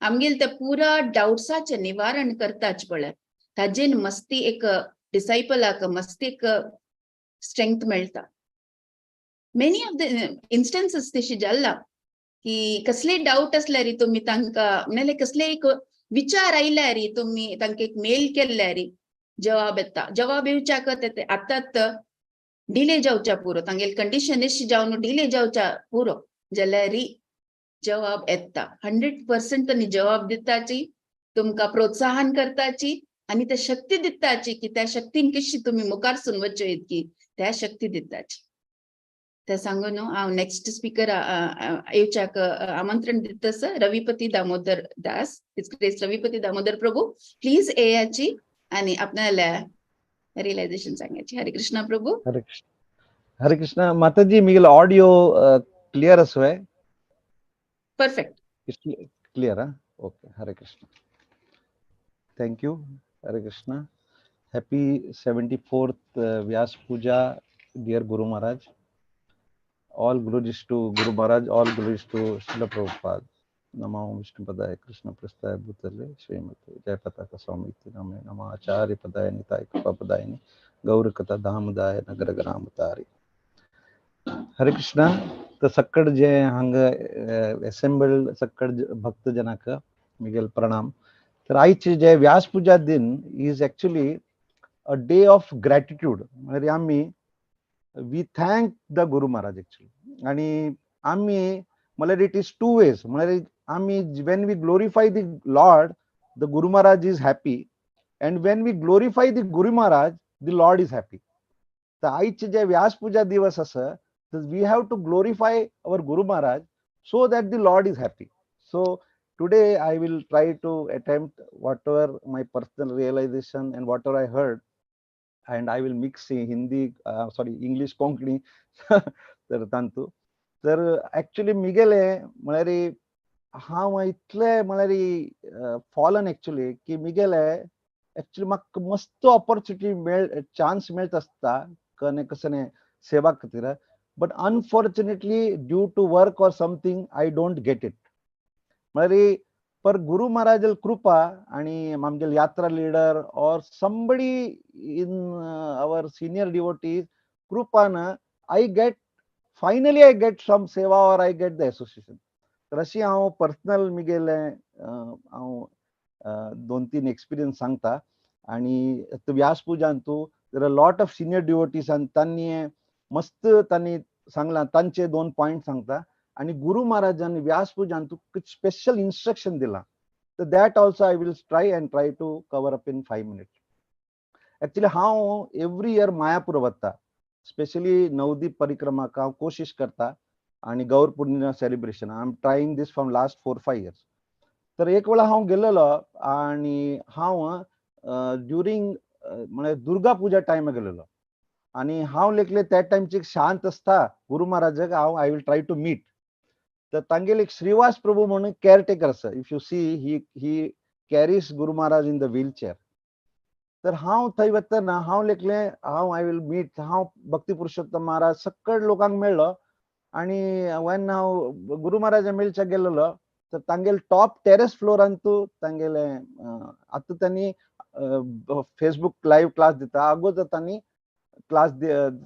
B: आमगेल ते पुरा डाउट्साचे निवारण करताच पळय. ताजेन मस्ती एक डिसायपलाक मस्ती एक स्ट्रेंथ मेळटा. मेनी ऑफ the instances तशी जाल्ला की कसले डाऊट असल्यार तुमी तांकां, नाल्यार कसले एक विचार आयल्यार तुमी तांकां एक मेल केल्यार जवाब येता. जवाब येवच्याक ते आतांत डिले जावच्या पुरो, तांगेली कंडिशन अशी जावन डिले जावच्या पुरो, जाल्यार जवाब येता. 100% तांणी जवाब दिताची, तुमकां प्रोत्साहन करताची आनी ते शक्ती दिताची की त्या शक्तीन कशी तुमी मुखार सून वच्यो इतकी त्या शक्ती दिताची. ते सांगून हांव नेक्स्ट स्पीकर येवच्याक आमंत्रण दिता sir, Ravipati Damodar Das. His grace Ravipati Damodar Prabhu, please येयाची आणि आपल्याला रिअलायझेशन सांगायची. हरे कृष्णा प्रभू.
F: हरे कृष्ण, हरे कृष्ण माताजी. मिगेल ऑडियो क्लियर असो?
B: Perfect.
F: Clear? Okay. Hare Krishna. Thank you. Hare Krishna. Happy 74th Vyas Puja, dear Guru Maharaj. All glories to Guru Maharaj, all glories to Srila Prabhupada. Namo Vishnu Padaya Krishna Prasthaya Bhutale Srimati Jayapataka Swami Name Namo Acharya Padaya Nitai Kripa Padayani Gaurakata Dhamdaya Nagara Gramatari. Hare Krishna. तर सक्कड जे हांगा assembled सक्कड भक्त जनाक Miguel प्रणाम. तर आयचे जे व्यास पूजा दिन is actually a day of gratitude. म्हणजे आम्ही we thank the Guru Maharaj actually. आणि आम्ही म्हळ्यार it is two ways. म्हळ्यार आम्ही when we glorify the Lord, the Guru Maharaj is happy, and when we glorify the Guru Maharaj, the Lord is happy. तर आयचे जे व्यास पूजा दिवस आसा, we have to glorify our Guru Maharaj so that the Lord is happy. So today I will try to attempt whatever my personal realization and whatever I heard, and I will mix Hindi, sorry, English, Konkani. तर तांतू तर actually मिगेले म्हळ्यार हांव इतले म्हळ्यार fallen actually की मिगेले actually म्हाका मस्त ऑपॉर्च्युनिटी मेळ, चान्स मेळत आसता कने कसने सेवा खातीर, but unfortunately due to work or something I don't get it. म्हळ्यार पर गुरु महाराजल कृपा आणि आमगेले यात्रा leader or somebody in our senior devotees Kirpan I get, finally I get some seva or I get the association. तर अशी हांव personal मिगेले हांव दोन तीन एक्सपिरियन्स सांगता. आणि व्यास पूजान तूं there are lot of senior devotees आनी तांणी मस्त तांणी सांगला, तांचे दोन पॉयंट सांगता. आणि गुरु महाराजांनी व्यास पूजान तुका स्पेशल इन्स्ट्रक्शन दिला, तर that also I will try and try to cover up in 5 minute. Actually हांव एवरी इयर मायापूर वता, स्पेशली नवदीप परिक्रमाक हांव कोशिश करता आणि गौर पूर्णिमा celebration. I am trying this from last 4-5 years. तर एक वेळा हांव गेलेलो आणि हांव ड्युरींग म्हळ्यार दुर्गा पूजा टायम गेलेलो आणि हांव लेखले त्या टायमची शांत आसता गुरु महाराजाक हांव I will try to meet. तर तांगेले एक श्रीवास प्रभू म्हणून केअरटेकर आसा. If you see, he carries Guru Maharaj in the wheelchair. तर हांव थंय वतना हांव लेखलें, हांव I will meet. हांव भक्ती पुरुषोत्तम महाराज सकळ लोकांक मेळ्ळो आणि when हांव गुरु महाराजा मेळच्याक गेलेलो, तर तांगेले टॉप टेरेस फ्लोरांतू तांगेले, आतां त्यांनी फेसबुक लाईव्ह क्लास दिता, अगोदर तांणी क्लास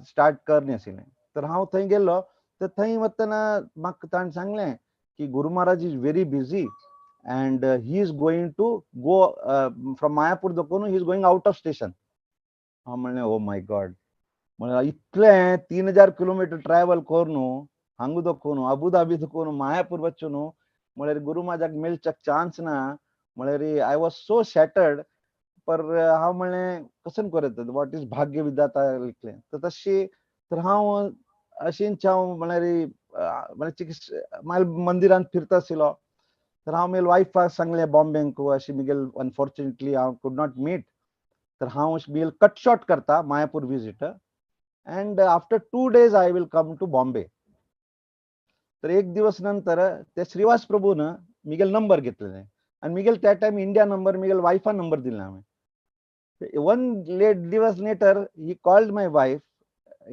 F: स्टार्ट करणे आशिल्लें. तर हांव थंय गेलो, तर थंय वतना म्हाका ताणें सांगलें की Guru Maharaj is very busy and he is going to go from Mayapur दाखोवन he is going out of station. हांव म्हणलें, ओ my God, म्हणल्यार इतलें 3000 किलोमिटर ट्रॅव्हल करून, हांगा दाखोवन, अबुधाबी दाखोवन मायापूर वचून, म्हळ्यार गुरु महाराजाक मेळच्याक चान्स ना. म्हळ्यार I was so shattered. पर हांव म्हणलें, कसन करत, what is भाग्य विधाता लिखलें. तर तशी तर हांव अशींच हांव म्हळ्यार म्हळ्यार चिकित्सा मागीर मंदिरांत फिरता आशिल्लो. तर हांव म्हगेले वायफाक सांगलें बॉम्बेंक, अशी म्हगेल अनफॉर्च्युनेटली हांव could not meet, तर हांव म्हगेल कट शॉर्ट करता Mayapur visit and after 2 days I will come to Bombay. तर एक दिवस नंतर ते श्रीवास प्रभून मिगेल नंबर घेतलेले आणि मिगेल त्या टाइम इंडिया नंबर, मिगेल वायफा नंबर दिले हांवें. वन लेट दिवस later he called my wife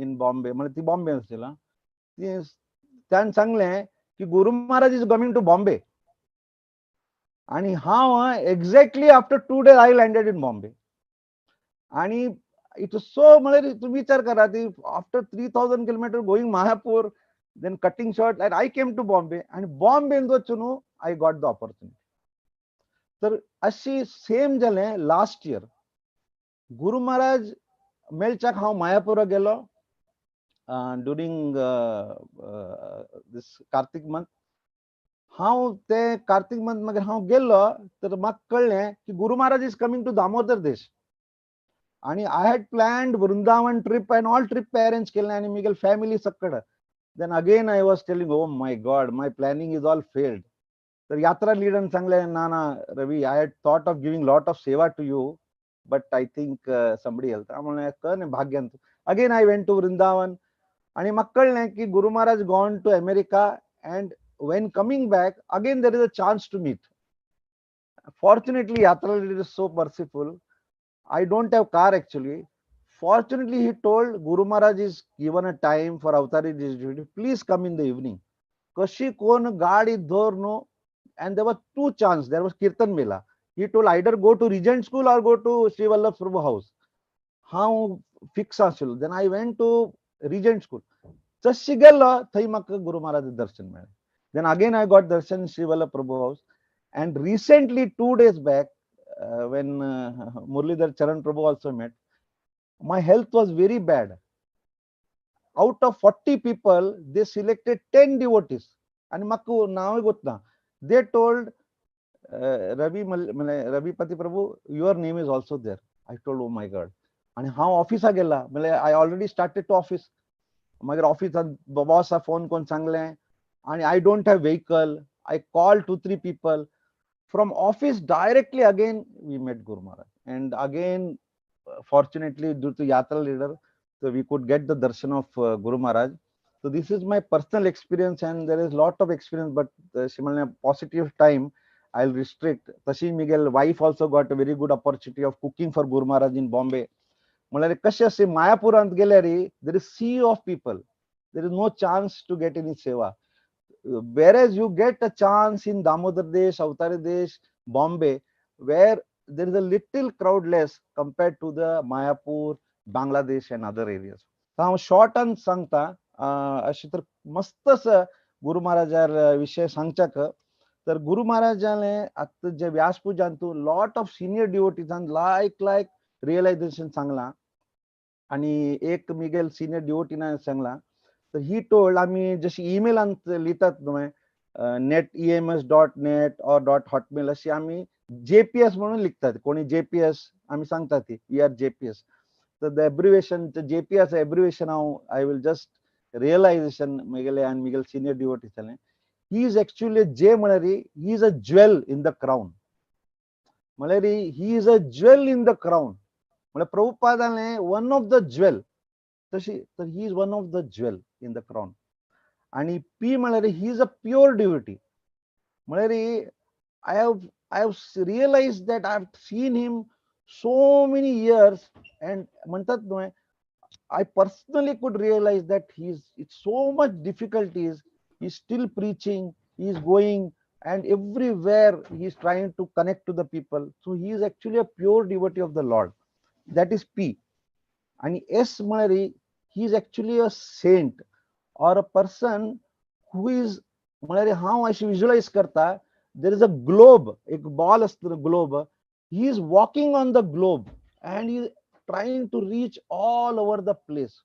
F: in Bombay, म्हणजे ती बॉम्बे आसलेला. ती त्यान सांगलें की Guru Maharaj is coming to Bombay आणि हांव exactly after 2 days I landed in Bombay. आणि it so म्हळ्यार तुम्ही विचार करा, ती after 3000 kilometer going Mayapur, then cutting short and I came to Bombay आणि बॉम्बे वचून I got the opportunity. तर अशी सेम जालें लास्ट इयर, गुरु महाराज मेळच्याक हांव मायापुरा गेलो ड्युरींग दीस कार्तिक मंथ. हांव ते कार्तिक मंथ मागीर हांव गेल्लो, तर म्हाका कळ्ळें की Guru Maharaj is coming to Damodar Desh. आणि I had planned Vrindavan trip and all trip arrange केलें आनी म्हगेले family सकड. Then again I was telling, "Oh my God, my planning is all failed." तर यात्रा लिडरन सांगलें, "ना ना Ravi, I had thought of giving lot of seva to you, but I think somebody else." म्हणलें, कर भाग्यांत. Again I went to Vrindavan आणि म्हाका कळ्ळें की Guru Maharaj gone to America and when coming back again there is a chance to meet. Fortunately, yatra leader is so merciful. I don't have car actually. Fortunately, he told Guru Maharaj is given a time for avatari duty, please come in the evening. कशी कोण गाडी धर न्हू. And there was two chance, there was Kirtan Mela. He told either go to Regent School or go to Sri Vallabh Prabhu house. हांव fix आशिल्लो. Then I went to Regent School. जशी गेलो थंय म्हाका गुरु महाराज दर्शन मेळ्ळें. Then again I got darshan Sri Vallabh Prabhu house. And recently, 2 days back, when Murlidhar Charan Prabhu also met, my health was very bad. Out of 40 people, they selected 10 devotees. आणि म्हाका नांवय गोतना. They told, "Ravi, Ravipati Prabhu, your name is also there." I told, "Oh my God." आणि हांव ऑफिसाक गेला, म्हणल्यार I already started to office. मागीर ऑफिसांत बॉसा phone करून सांगलें आणि I don't have vehicle. I call two three people from office. Directly again we met Guru Maharaj and again, fortunately, due to yatra leader, so we could get the darshan of Guru Maharaj. So this is my personal experience and there is lot of experience, but positive time I'll restrict. तशी Miguel wife also got a very good opportunity of cooking for Guru Maharaj in Bombay. म्हणल्यार कशें अशें मायापुरांत गेल्यार there is sea of people, there is no chance to get any seva, whereas you get a chance in Damodar Desh, Avatari Desh, Bombay, where there is a little crowd less compared to the Mayapur, Bangladesh and other areas. हांव शॉर्टान सांगता, अशें तर मस्त गुरु महाराजार विशय सांगच्याक. तर गुरु महाराजाले आतां जे व्यासपूजांतू लॉट ऑफ सिनियर डिवोटीजान लायक लायक रियलायझेशन सांगलां आणि एक मिगेल सिनियर डिवोटीना सांगलां. तर ही टोल्ड, आमी जशी ईमेलांत लिहितात न्हय, net ems.net or .hotmail, अशी आमी जेपीएस म्हणून लिखतात. कोणी जेपीएस आमी सांगतात ती we are JPS. तर the abbreviation JPS abbreviation हांव I will just realisation म्हगेले आनी म्हगेले सिनियर डिवोटी जालें. He is actually जे म्हळ्यार he is a jewel in the crown. म्हळ्यार he is a jewel in the crown, म्हळ्यार प्रभुपादाले वन ऑफ the jewel तशी, तर he is one of the jewel in the crown. आणि P म्हळ्यार he is a pure devotee. म्हळ्यार I have realize that I have seen him so many years and म्हणतात न्हय, I personally could realize that he's it's so much difficulties. He's still preaching, he's going, and everywhere he's trying to connect to the people. So he is actually a pure devotee of the Lord. That is P. And S म्हळ्यार he is actually a saint or a person who is, म्हळ्यार हांव अशें visualize करता, there is a globe, एक ball आसता globe. He is walking on the globe and he is trying to reach all over the place.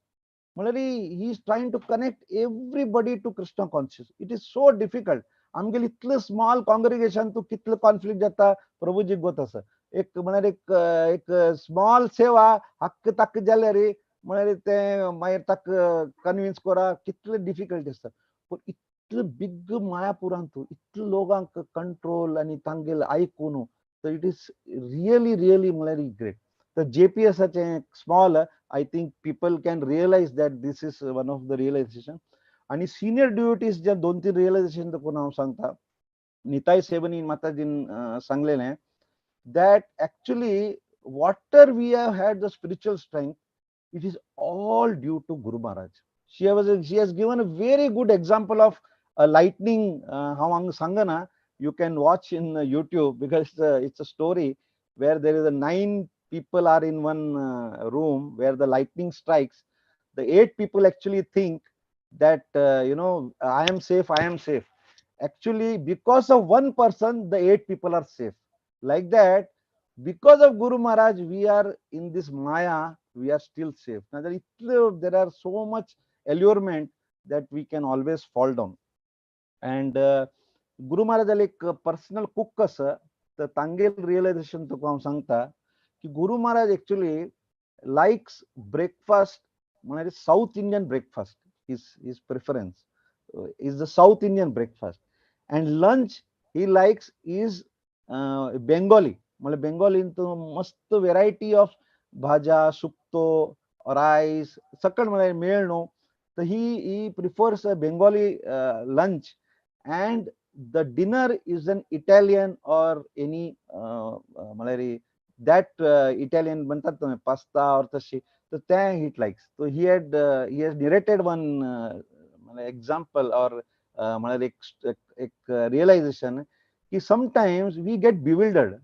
F: म्हळ्यार he is trying to connect everybody to Krishna conscious. It is so difficult. आमगेले इतले small कॉंग्रिगेशन तूं कितले conflict जाता प्रभुजीक गोत आसा. एक म्हळ्यार एक एक स्मॉल सेवा हक्क ताक्क जाल्यार म्हळ्यार तें मागीर ताका कन्विन्स करा कितले डिफिकल्ट आसता. पूण इतले बिग मायापुरांत इतले लोकांक कंट्रोल आनी तांगेले आयकून, तर it is really really म्हळ्यार ग्रेट. तर जेपीएसाचें small, I think people can realize that this is one of the realization. आणि सिनियर डिवोटीज जे दोन तीन रिअलायझेशन करून हांव सांगता. निताय सेवनी माताजीन सांगलेलें that actually whatever we have had the spiritual strength, it is all due to Guru Maharaj. She has given a very good example of a lightning. हांव हांगा सांगना, you can watch in YouTube because it's a story where there is a nine people are in one room where the lightning strikes. The eight people actually think that I am safe, I am safe. Actually, because of one person, the eight people are safe. Like that, because of Guru Maharaj, we are in this Maya, we are still safe. Now, there are so much allurement that we can always fall down. And Guru Maharaj एक personal cook आसा, तर तांगेल realisation तुका हांव सांगता की Guru Maharaj actually likes breakfast, म्हळ्यार South Indian breakfast is his preference, is the South Indian breakfast, and lunch he likes is Bengali. म्हळ्यार बेंगॉलीन मस्त वेरायटी ऑफ भाज्या, सुक्तो, रायस सकळ म्हळ्यार मेळ न्हू. तर he prefers a Bengali lunch and the dinner is an Italian or any म्हळ्यार that Italian म्हणतात पास्ता or तशी, तर त्या he likes. So he has narrated one example or म्हळ्यार एक एक रिअलायझेशन की sometimes we get bewildered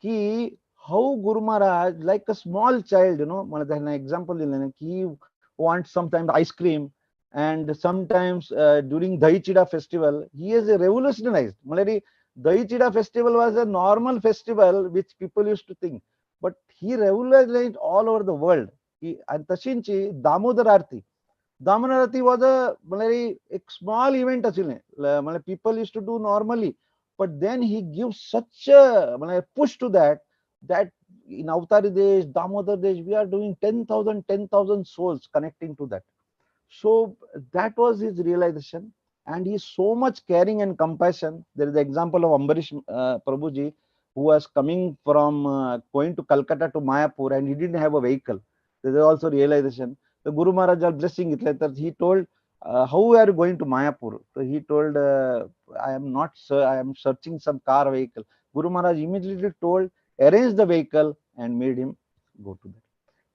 F: की how Guru Maharaj, like a small child, मला त्यांना एक्झाम्पल दिलं की want sometimes ice cream and sometimes during Dahi Chida festival, he is a revolutionized. म्हळ्यार Dahi Chida festival was a normal festival which people used to think, but he revolutionized all over the world. आणि तशींची दामोदर आरती, दामोदर आरती was a म्हळ्यार एक small event आशिल्लें, म्हळ्यार people used to do normally, but then he give such म्हळ्यार push to that, that in Avatari Desh, Damodar Desh, we are doing 10,000, 10,000 souls connecting to that. So that was his realization. And he's so much caring and compassion. There is the example of Ambarish Prabhuji, who was coming from going to Calcutta to Mayapur, and he didn't have a vehicle. There is also realization. The Guru Maharaj blessing it later, he told, how are you going to Mayapur? So he told, I am not, sir, I am searching some car vehicle. Guru Maharaj immediately told, arrange the vehicle and made him go to that.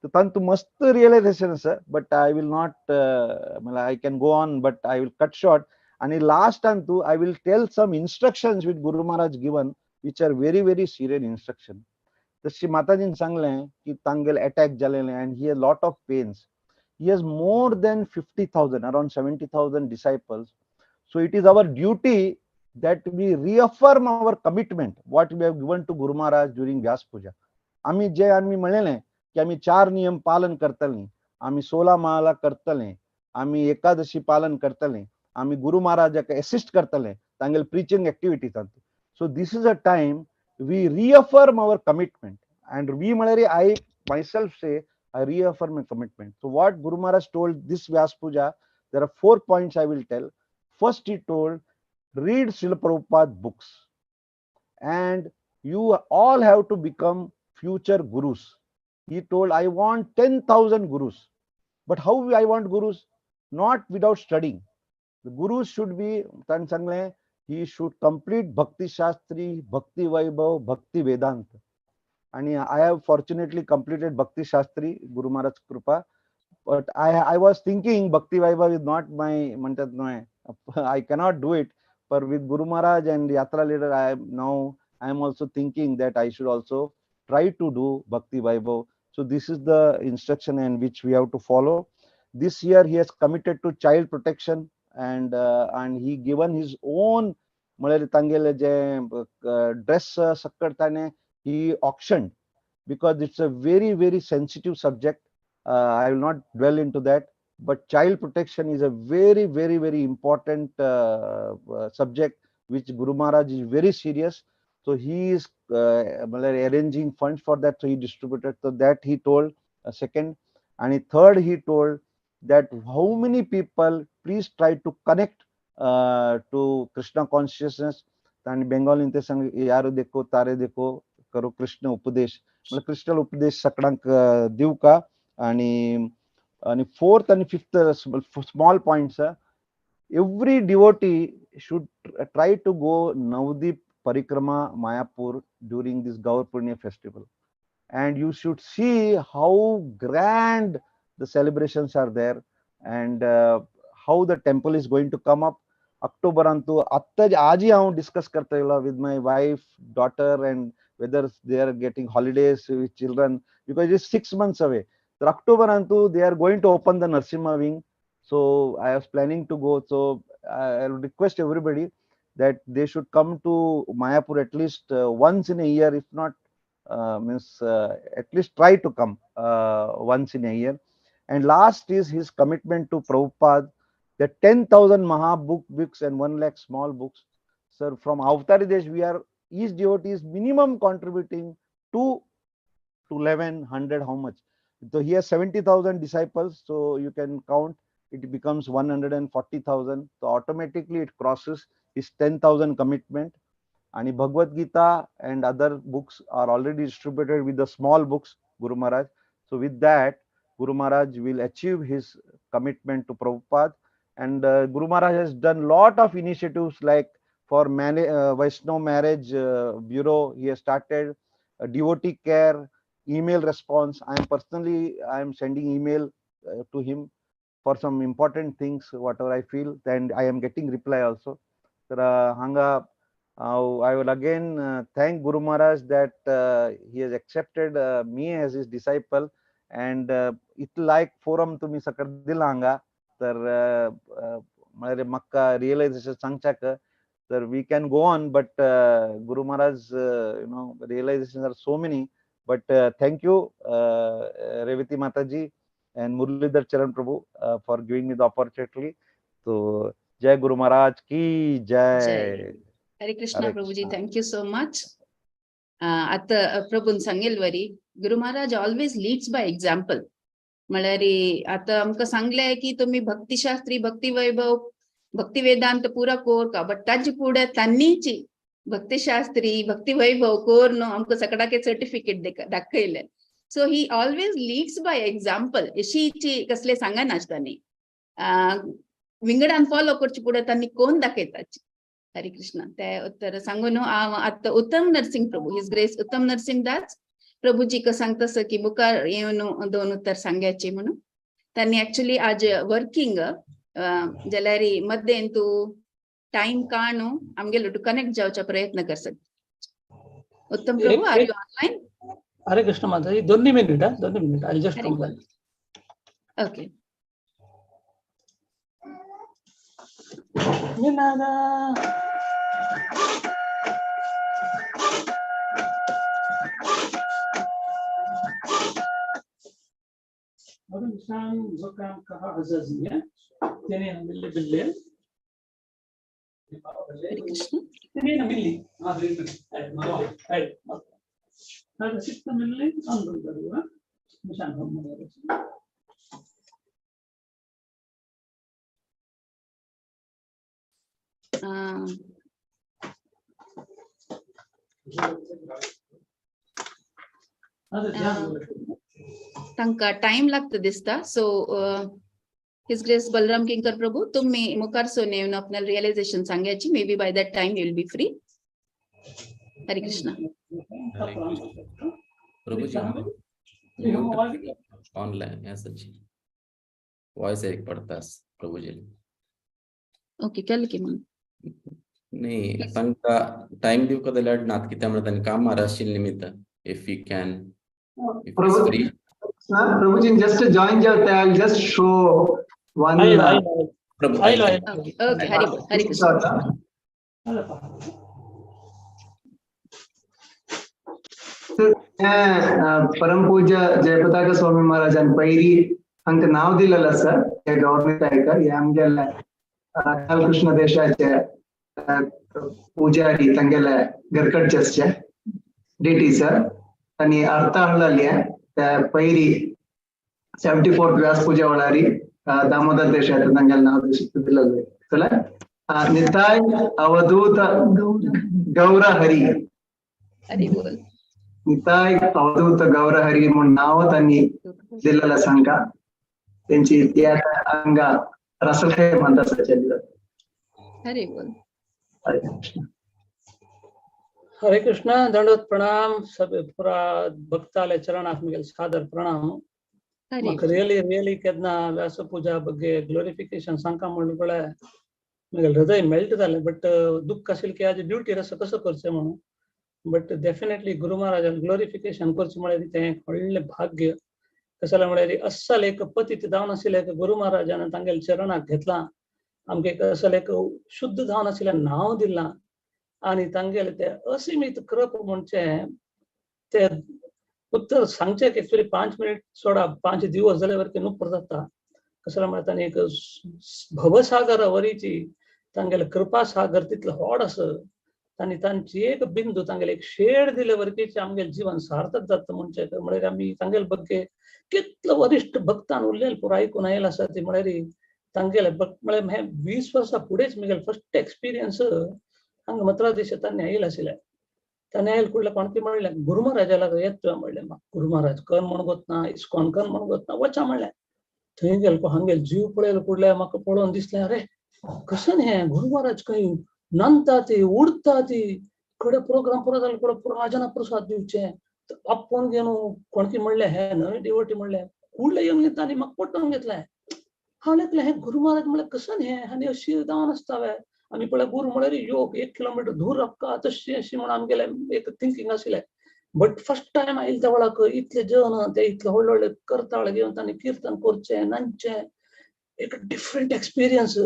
F: So तांतू मस्त realisation आसा, but I will not, I can go on, but I will cut short. आणि last time तू I will tell some instructions which Guru Maharaj given, which are very very serious instruction. तशी माताजीन सांगलें की तांगेले attack जालेले and he lot of pains. He has more than 50,000, around 70,000 disciples. So it is our duty that we reaffirm our commitment, what we have given to Guru Maharaj during Vyas Puja. आम्ही जे आम्ही म्हणलेले की आम्ही चार नियम पालन करतले, आम्ही 16 माला करतले, आम्ही एकादशी पालन करतले, आम्ही गुरु महाराजाक असिस्ट करतले तांगेले प्रिचिंग ऍक्टिव्हिटीजांत. So this is a time we reaffirm our commitment. And we म्हळ्यार I myself say I reaffirm my commitment. So what Guru Maharaj told this Vyas Puja, there are 4 points I will tell. First, he told, read Srila Prabhupada books. And you all have to become future gurus. He told, I want 10,000 gurus. But how I want gurus? Not without studying. The guru should be, ताणें सांगलें, he should complete Bhakti Shastri, Bhakti Vaibhav, Bhakti Vedanta. And I have fortunately completed Bhakti Shastri, Guru Maharaj Krupa. But I was thinking Bhakti Vaibhav is not my, म्हणतात न्हय, I cannot do it. But with Guru Maharaj and Yatra leader, I am also thinking that I should also try to do Bhakti Vaibhav. So this is the instruction and which we have to follow. This year he has committed to child protection and he given his own म्हळ्यार तांगेले जे dress सक्कट ताणें he auctioned, because it's a very, very sensitive subject. I will not dwell into that, but child protection is a very, very, very important subject which Guru Maharaj is very serious. So he is arranging funds for that. So he distributed. So that he told second. And third, he told that how many people please try to connect to Krishna consciousness. And Bengali ते सांग यार देखो तारे देखो करो कृष्ण उपदेश, म्हणजे कृष्ण उपदेश सकडांक दिव का. आणि आणि फोर्थ आणि fifth small points, every devotee should try to go Navadvip Parikrama Mayapur during this Gaur Purnima festival, and you should see how grand the celebrations are there and how the temple is going to come up. October antu आत्ताच आजही हांव discuss करता येयलो with my wife, daughter, and whether they are getting holidays with children, because it is 6 months away. So October antu they are going to open the Narsimha wing. So I was planning to go. So I will request everybody that they should come to Mayapur at least once in a year, if not means at least try to come once in a year. And last is his commitment to Prabhupada, the 10,000 Maha books and 1 lakh small books. Sir, from Avatari Desh, we are, each devotee is minimum contributing 2 to 1100, how much? So he has 70,000 disciples, so you can count, it becomes 140,000. So automatically it crosses his 10,000 commitment. And Bhagavad Gita and other books are already distributed with the small books, Guru Maharaj. So with that, Guru Maharaj will achieve his commitment to Prabhupada. And Guru Maharaj has done lot of initiatives like for Vaishnava Marriage Bureau, he has started devotee care, email response. I am sending email to him for some important things, whatever I feel, and I am getting reply also. Sir, hanga, I will again thank Guru Maharaj that he has accepted me as his disciple, and it like forum तुम्ही सकट दिला हांगा तर म्हळ्यार म्हाका realisation सांगच्याक तर we can go on, but Guru Maharaj, you know, realization are so many. But thank you Revati Mataji and Muralidhar Charan Prabhu for giving me the opportunity. So Jai Guru Maharaj ki jai.
B: Hare Krishna Prabhuji, thank you so much. आता प्रभून सांगेल वरी Guru Maharaj always leads by example. म्हळ्यार आता आमकां सांगलें की तुमी भक्तिशास्त्री, भक्ती वैभव, भक्ती वेदांत पुरा कोर का, बट ताजे फुडें तांणीची भक्तिशास्त्री, भक्ती वैभव कोर न्हू आमकां सगळ्याक सर्टिफिकेट दाखयलें. So he always leads by example. अशीची कसले सांगनासतानी विंगडान फॉलो करचे फुडें तांणी कोण दाखयताची. हरे कृष्ण. ते उत्तर सांगू न्हू हांव आतां उत्तम नरसिंह प्रभू, his grace उत्तम नरसिंह दास प्रभूजी सांगता की मुखार येवन दोन उत्तर सांगायचे म्हणून. त्यांनी ऍक्च्युली आज वर्किंग जाल्यार मध्यें तूं टाइम काणू आमगेलो टू कनेक्ट जावचा प्रयत्न कर सकता. Uttam Prabhu, are you online?
H: Hare Krishna Mataji, 2 minute, 2 minute, I just come back.
B: Okay.
H: هذا الإنسان زكام كها عزازية 2 ملي بالليل 2 ملي هذا 6 ملي انظر ضرورة مشان هم.
B: तांकां टाइम लागता दिसता. So His Grace Balram Kinkar Prabhu तुम्ही मुखार सोन येवन आपणाल रियलायझेशन सांगायची. Maybe by that time you will be free. Hare Krishna.
E: Hare Krishna. Prabhuji online यासची voice एक पडतास प्रभुजी.
B: Okay केलं की मग.
E: नाही तांकां टाइम दिवका जाल्यार नात कित्याक म्हळ्यार तांणी काम महाराष्ट्र निमित्त if you can if
I: Prabhu
E: free.
I: Prabhuji just join जाते. I will just show one.
E: Prabhu
B: okay okay Hari बोल. हरे कृष्ण.
I: परम पूज्य जयपताका स्वामी महाराजान पैरी हांकां नांव दिलेलें आसा हे गव्हर्नमेंट आयकर हे आमगेले कृष्ण देशाचे पुजारी तांगेले घरकडचे आसचे डिटी सर आनी अर्थ हाडलेली ते पैरी 74th व्यास पूजा वेळारी दामोदर देशाचे तांगेले नांव दिलेलें. चला निताय अवधूत गौर हरी.
B: हरी बोल.
I: निताय अवधूत गौर हरी म्हूण नांव तांणी दिलेलें आसा हांकां. तेंची ती आतां हांगा रसलखे म्हणटा.
B: हरी बोल.
I: हरे कृष्ण.
H: हरे कृष्ण. दंडवत प्रणाम सब पूरा भक्ताले चरणाक मिगेल सादर प्रणाम. म्हाका रियली रियली केन्ना व्यास पूजा ಬಗ್ಗೆ ग्लोरिफिकेशन सांका म्हणले मिगेल हृदय मेल्ट जालें. बट दुःख आशिल्लें की आज ड्युटी रस कसो करचें म्हणून. बट डेफिनेटली गुरु महाराजान ग्लोरिफिकेशन करचें म्हळ्यार तें एक व्हडलें भाग्य. कशें म्हळ्यार अस्सल एक पतीत जावन आशिल्लें एक गुरु महाराजान तांगेल्या चरणाक घेतलां. आमकां एक अस्सल एक शुद्ध जावन आशिल्लें नांव दिलां आनी तांगेले ते असीमित कृप म्हणचे ते उत्तर सांगचे एक्चुअली 5 मिनिट सोडा 5 दिवस जाल्यार वरती नुपर जाता. कसं म्हळ्यार तांणी एक भवसागर वरीची तांगेले कृपा सागर तितलो व्हड आसा आनी तांची एक बिंदू तांगेले एक शेड दिले वरकीचे आमगेले जीवन सार्थक जाता. म्हणचे म्हळ्यार आमी तांगेले ಬಗ್ಗೆ कितलो वरिश्ठ भक्तान उरलेले पुरो आयकून आयला आसा ती म्हळ्यार तांगेले म्हळ्यार हें 20 वर्सां फुडेंच म्हगेले फर्स्ट एक्सपिरियन्स हांगा मथुराधीश तांणी आयल आशिल्लें. तांणी आयल कुडले कोणकी म्हणलें गुरु महाराजाला येत तुवें म्हणलें. म्हाका गुरु महाराज कन म्हण गोतना इस्कॉन कन म्हण गोतना वचा म्हणलें. थंय गेलो हांगेल जीव पळयलो कुडले म्हाका पळोवन दिसलें अरे कशें हें गुरु महाराज खंय नंता ती उडता ती कडे प्रोग्राम पुरो जालो कुडे पुरा प्रसाद दिवचे आपोवन घेवन कोणकी म्हणलें हें नवें डिवोटी म्हणलें कुडले येवन घेता आनी म्हाका पटोवन घेतलें. हांव लेखलें हें गुरु महाराज म्हणलें कशें हें आनी अशी जावन आसता वे. आमी पळय गुरू म्हळ्यार योग 1 किलोमिटर दूर रक्का तशी अशी म्हणून आमगेलें एक थिंकींग आशिल्लें. बट फर्स्ट टायम आयले त्या वेळाक इतले जन ते इतले व्हडले व्हडले करताळ घेवन तांणी किर्तन करचें नाचचें एक डिफरंट एक्सपिरियन्स.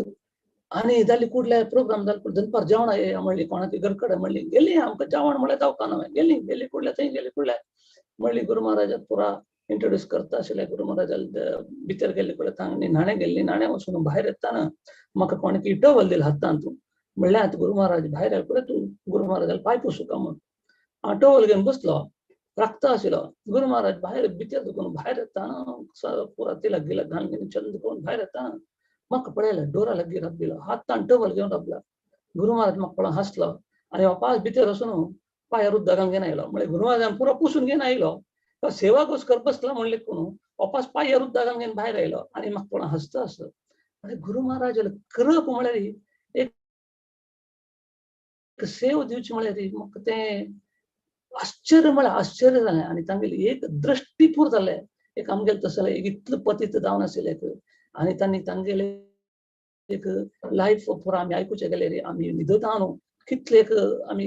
H: आनी जाली कुडले प्रोग्राम जाले दनपार जेवण म्हणली कोणाची घरकडे म्हणली गेली आमकां जेवण म्हणल्यार जावका ना गेली गेली कुडले थंय गेली कुडले म्हणली गुरु महाराजाक पुरा इंट्रोड्यूस करता आशिल्ले. गुरु महाराजाक भितर गेल्ले कुडले तांणी न्हाणे गेल्ली न्हाणे वचून भायर येतना म्हाका कोणाकी टवल दिला हातान तूं म्हणलें आतां गुरु महाराज भायर आयले कुडले तूं गुरु महाराजाक पांय पुसूका म्हूण. हांव टवल घेवन बसलो राखता आशिल्लो. गुरु महाराज भायर भितर दुखून भायर येतना पुरा तिलक गिलक घालून घेवन चंद करून भायर येतना म्हाका पळयलें डोरा लागीं राबलो हातान टवल घेवन राबला. गुरु महाराज म्हाका पळोवन हांसलो आनी वापास भितर वचून पांयार उदक घालून घेवन आयलो. म्हणल्यार गुरु महाराजान पुरो पुसून घेवन आयलो सेवा कर बसला म्हणले कोण वापास पांयार उदक घालून घेवन भायर आयलो आनी म्हाका पळोवन हांसता आसलो. म्हणल्यार गुरु महाराज कृप म्हळ्यार एक सेव दिवची म्हळ्यार म्हाका तें आश्चर्य म्हळ्यार आश्चर्य जालें. आनी तांगेली एक दृश्टीपूर जालें एक आमगेलें तसलें एक इतलें पतीत जावन आशिल्लें आनी तांणी तांगेले एक लायफ पुरा आमी आयकुचें गेल्यार आमी न्हिदता न्हू कितले एक आमी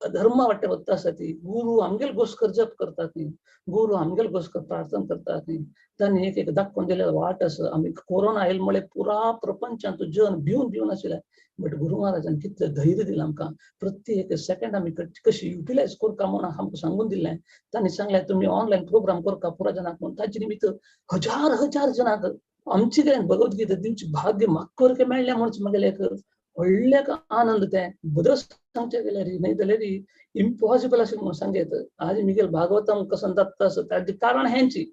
H: धर्मा वाटे वता आसा ती गुरू आमगेले गोस्कर जप करतात न्ही गुरू आमगेले गोस्कर प्रार्थना करतात न्ही तांणी एक एक दाखोवन दिलेलो वाट आसा. आमी कोरोना आयल म्हळ्यार पुरा प्रपंचांत जन भिवन भिवन आशिल्ले बट गुरु महाराजान कितलें धैर्य दिलां आमकां प्रत्येक सेकंड आमी कशी युटिलायज करता म्हणून आमकां सांगून दिलें. तांणी सांगलें तुमी ऑनलायन प्रोग्राम करता पुरा जनाक म्हणून ताचे निमित्त हजार हजार जनांक आमचे कडेन भगवद्गीता दिवची भाग्य म्हाका वरकें मेळ्ळें म्हणून म्हगेलें एक व्हडलें आनंद तें बदल सांगचें गेल्यार न्हय जाल्यार इम्पॉसिबल अशें म्हणून सांगेत. आज मिगेल भागवतम कसं दत्त आसा ताजें कारण हेंची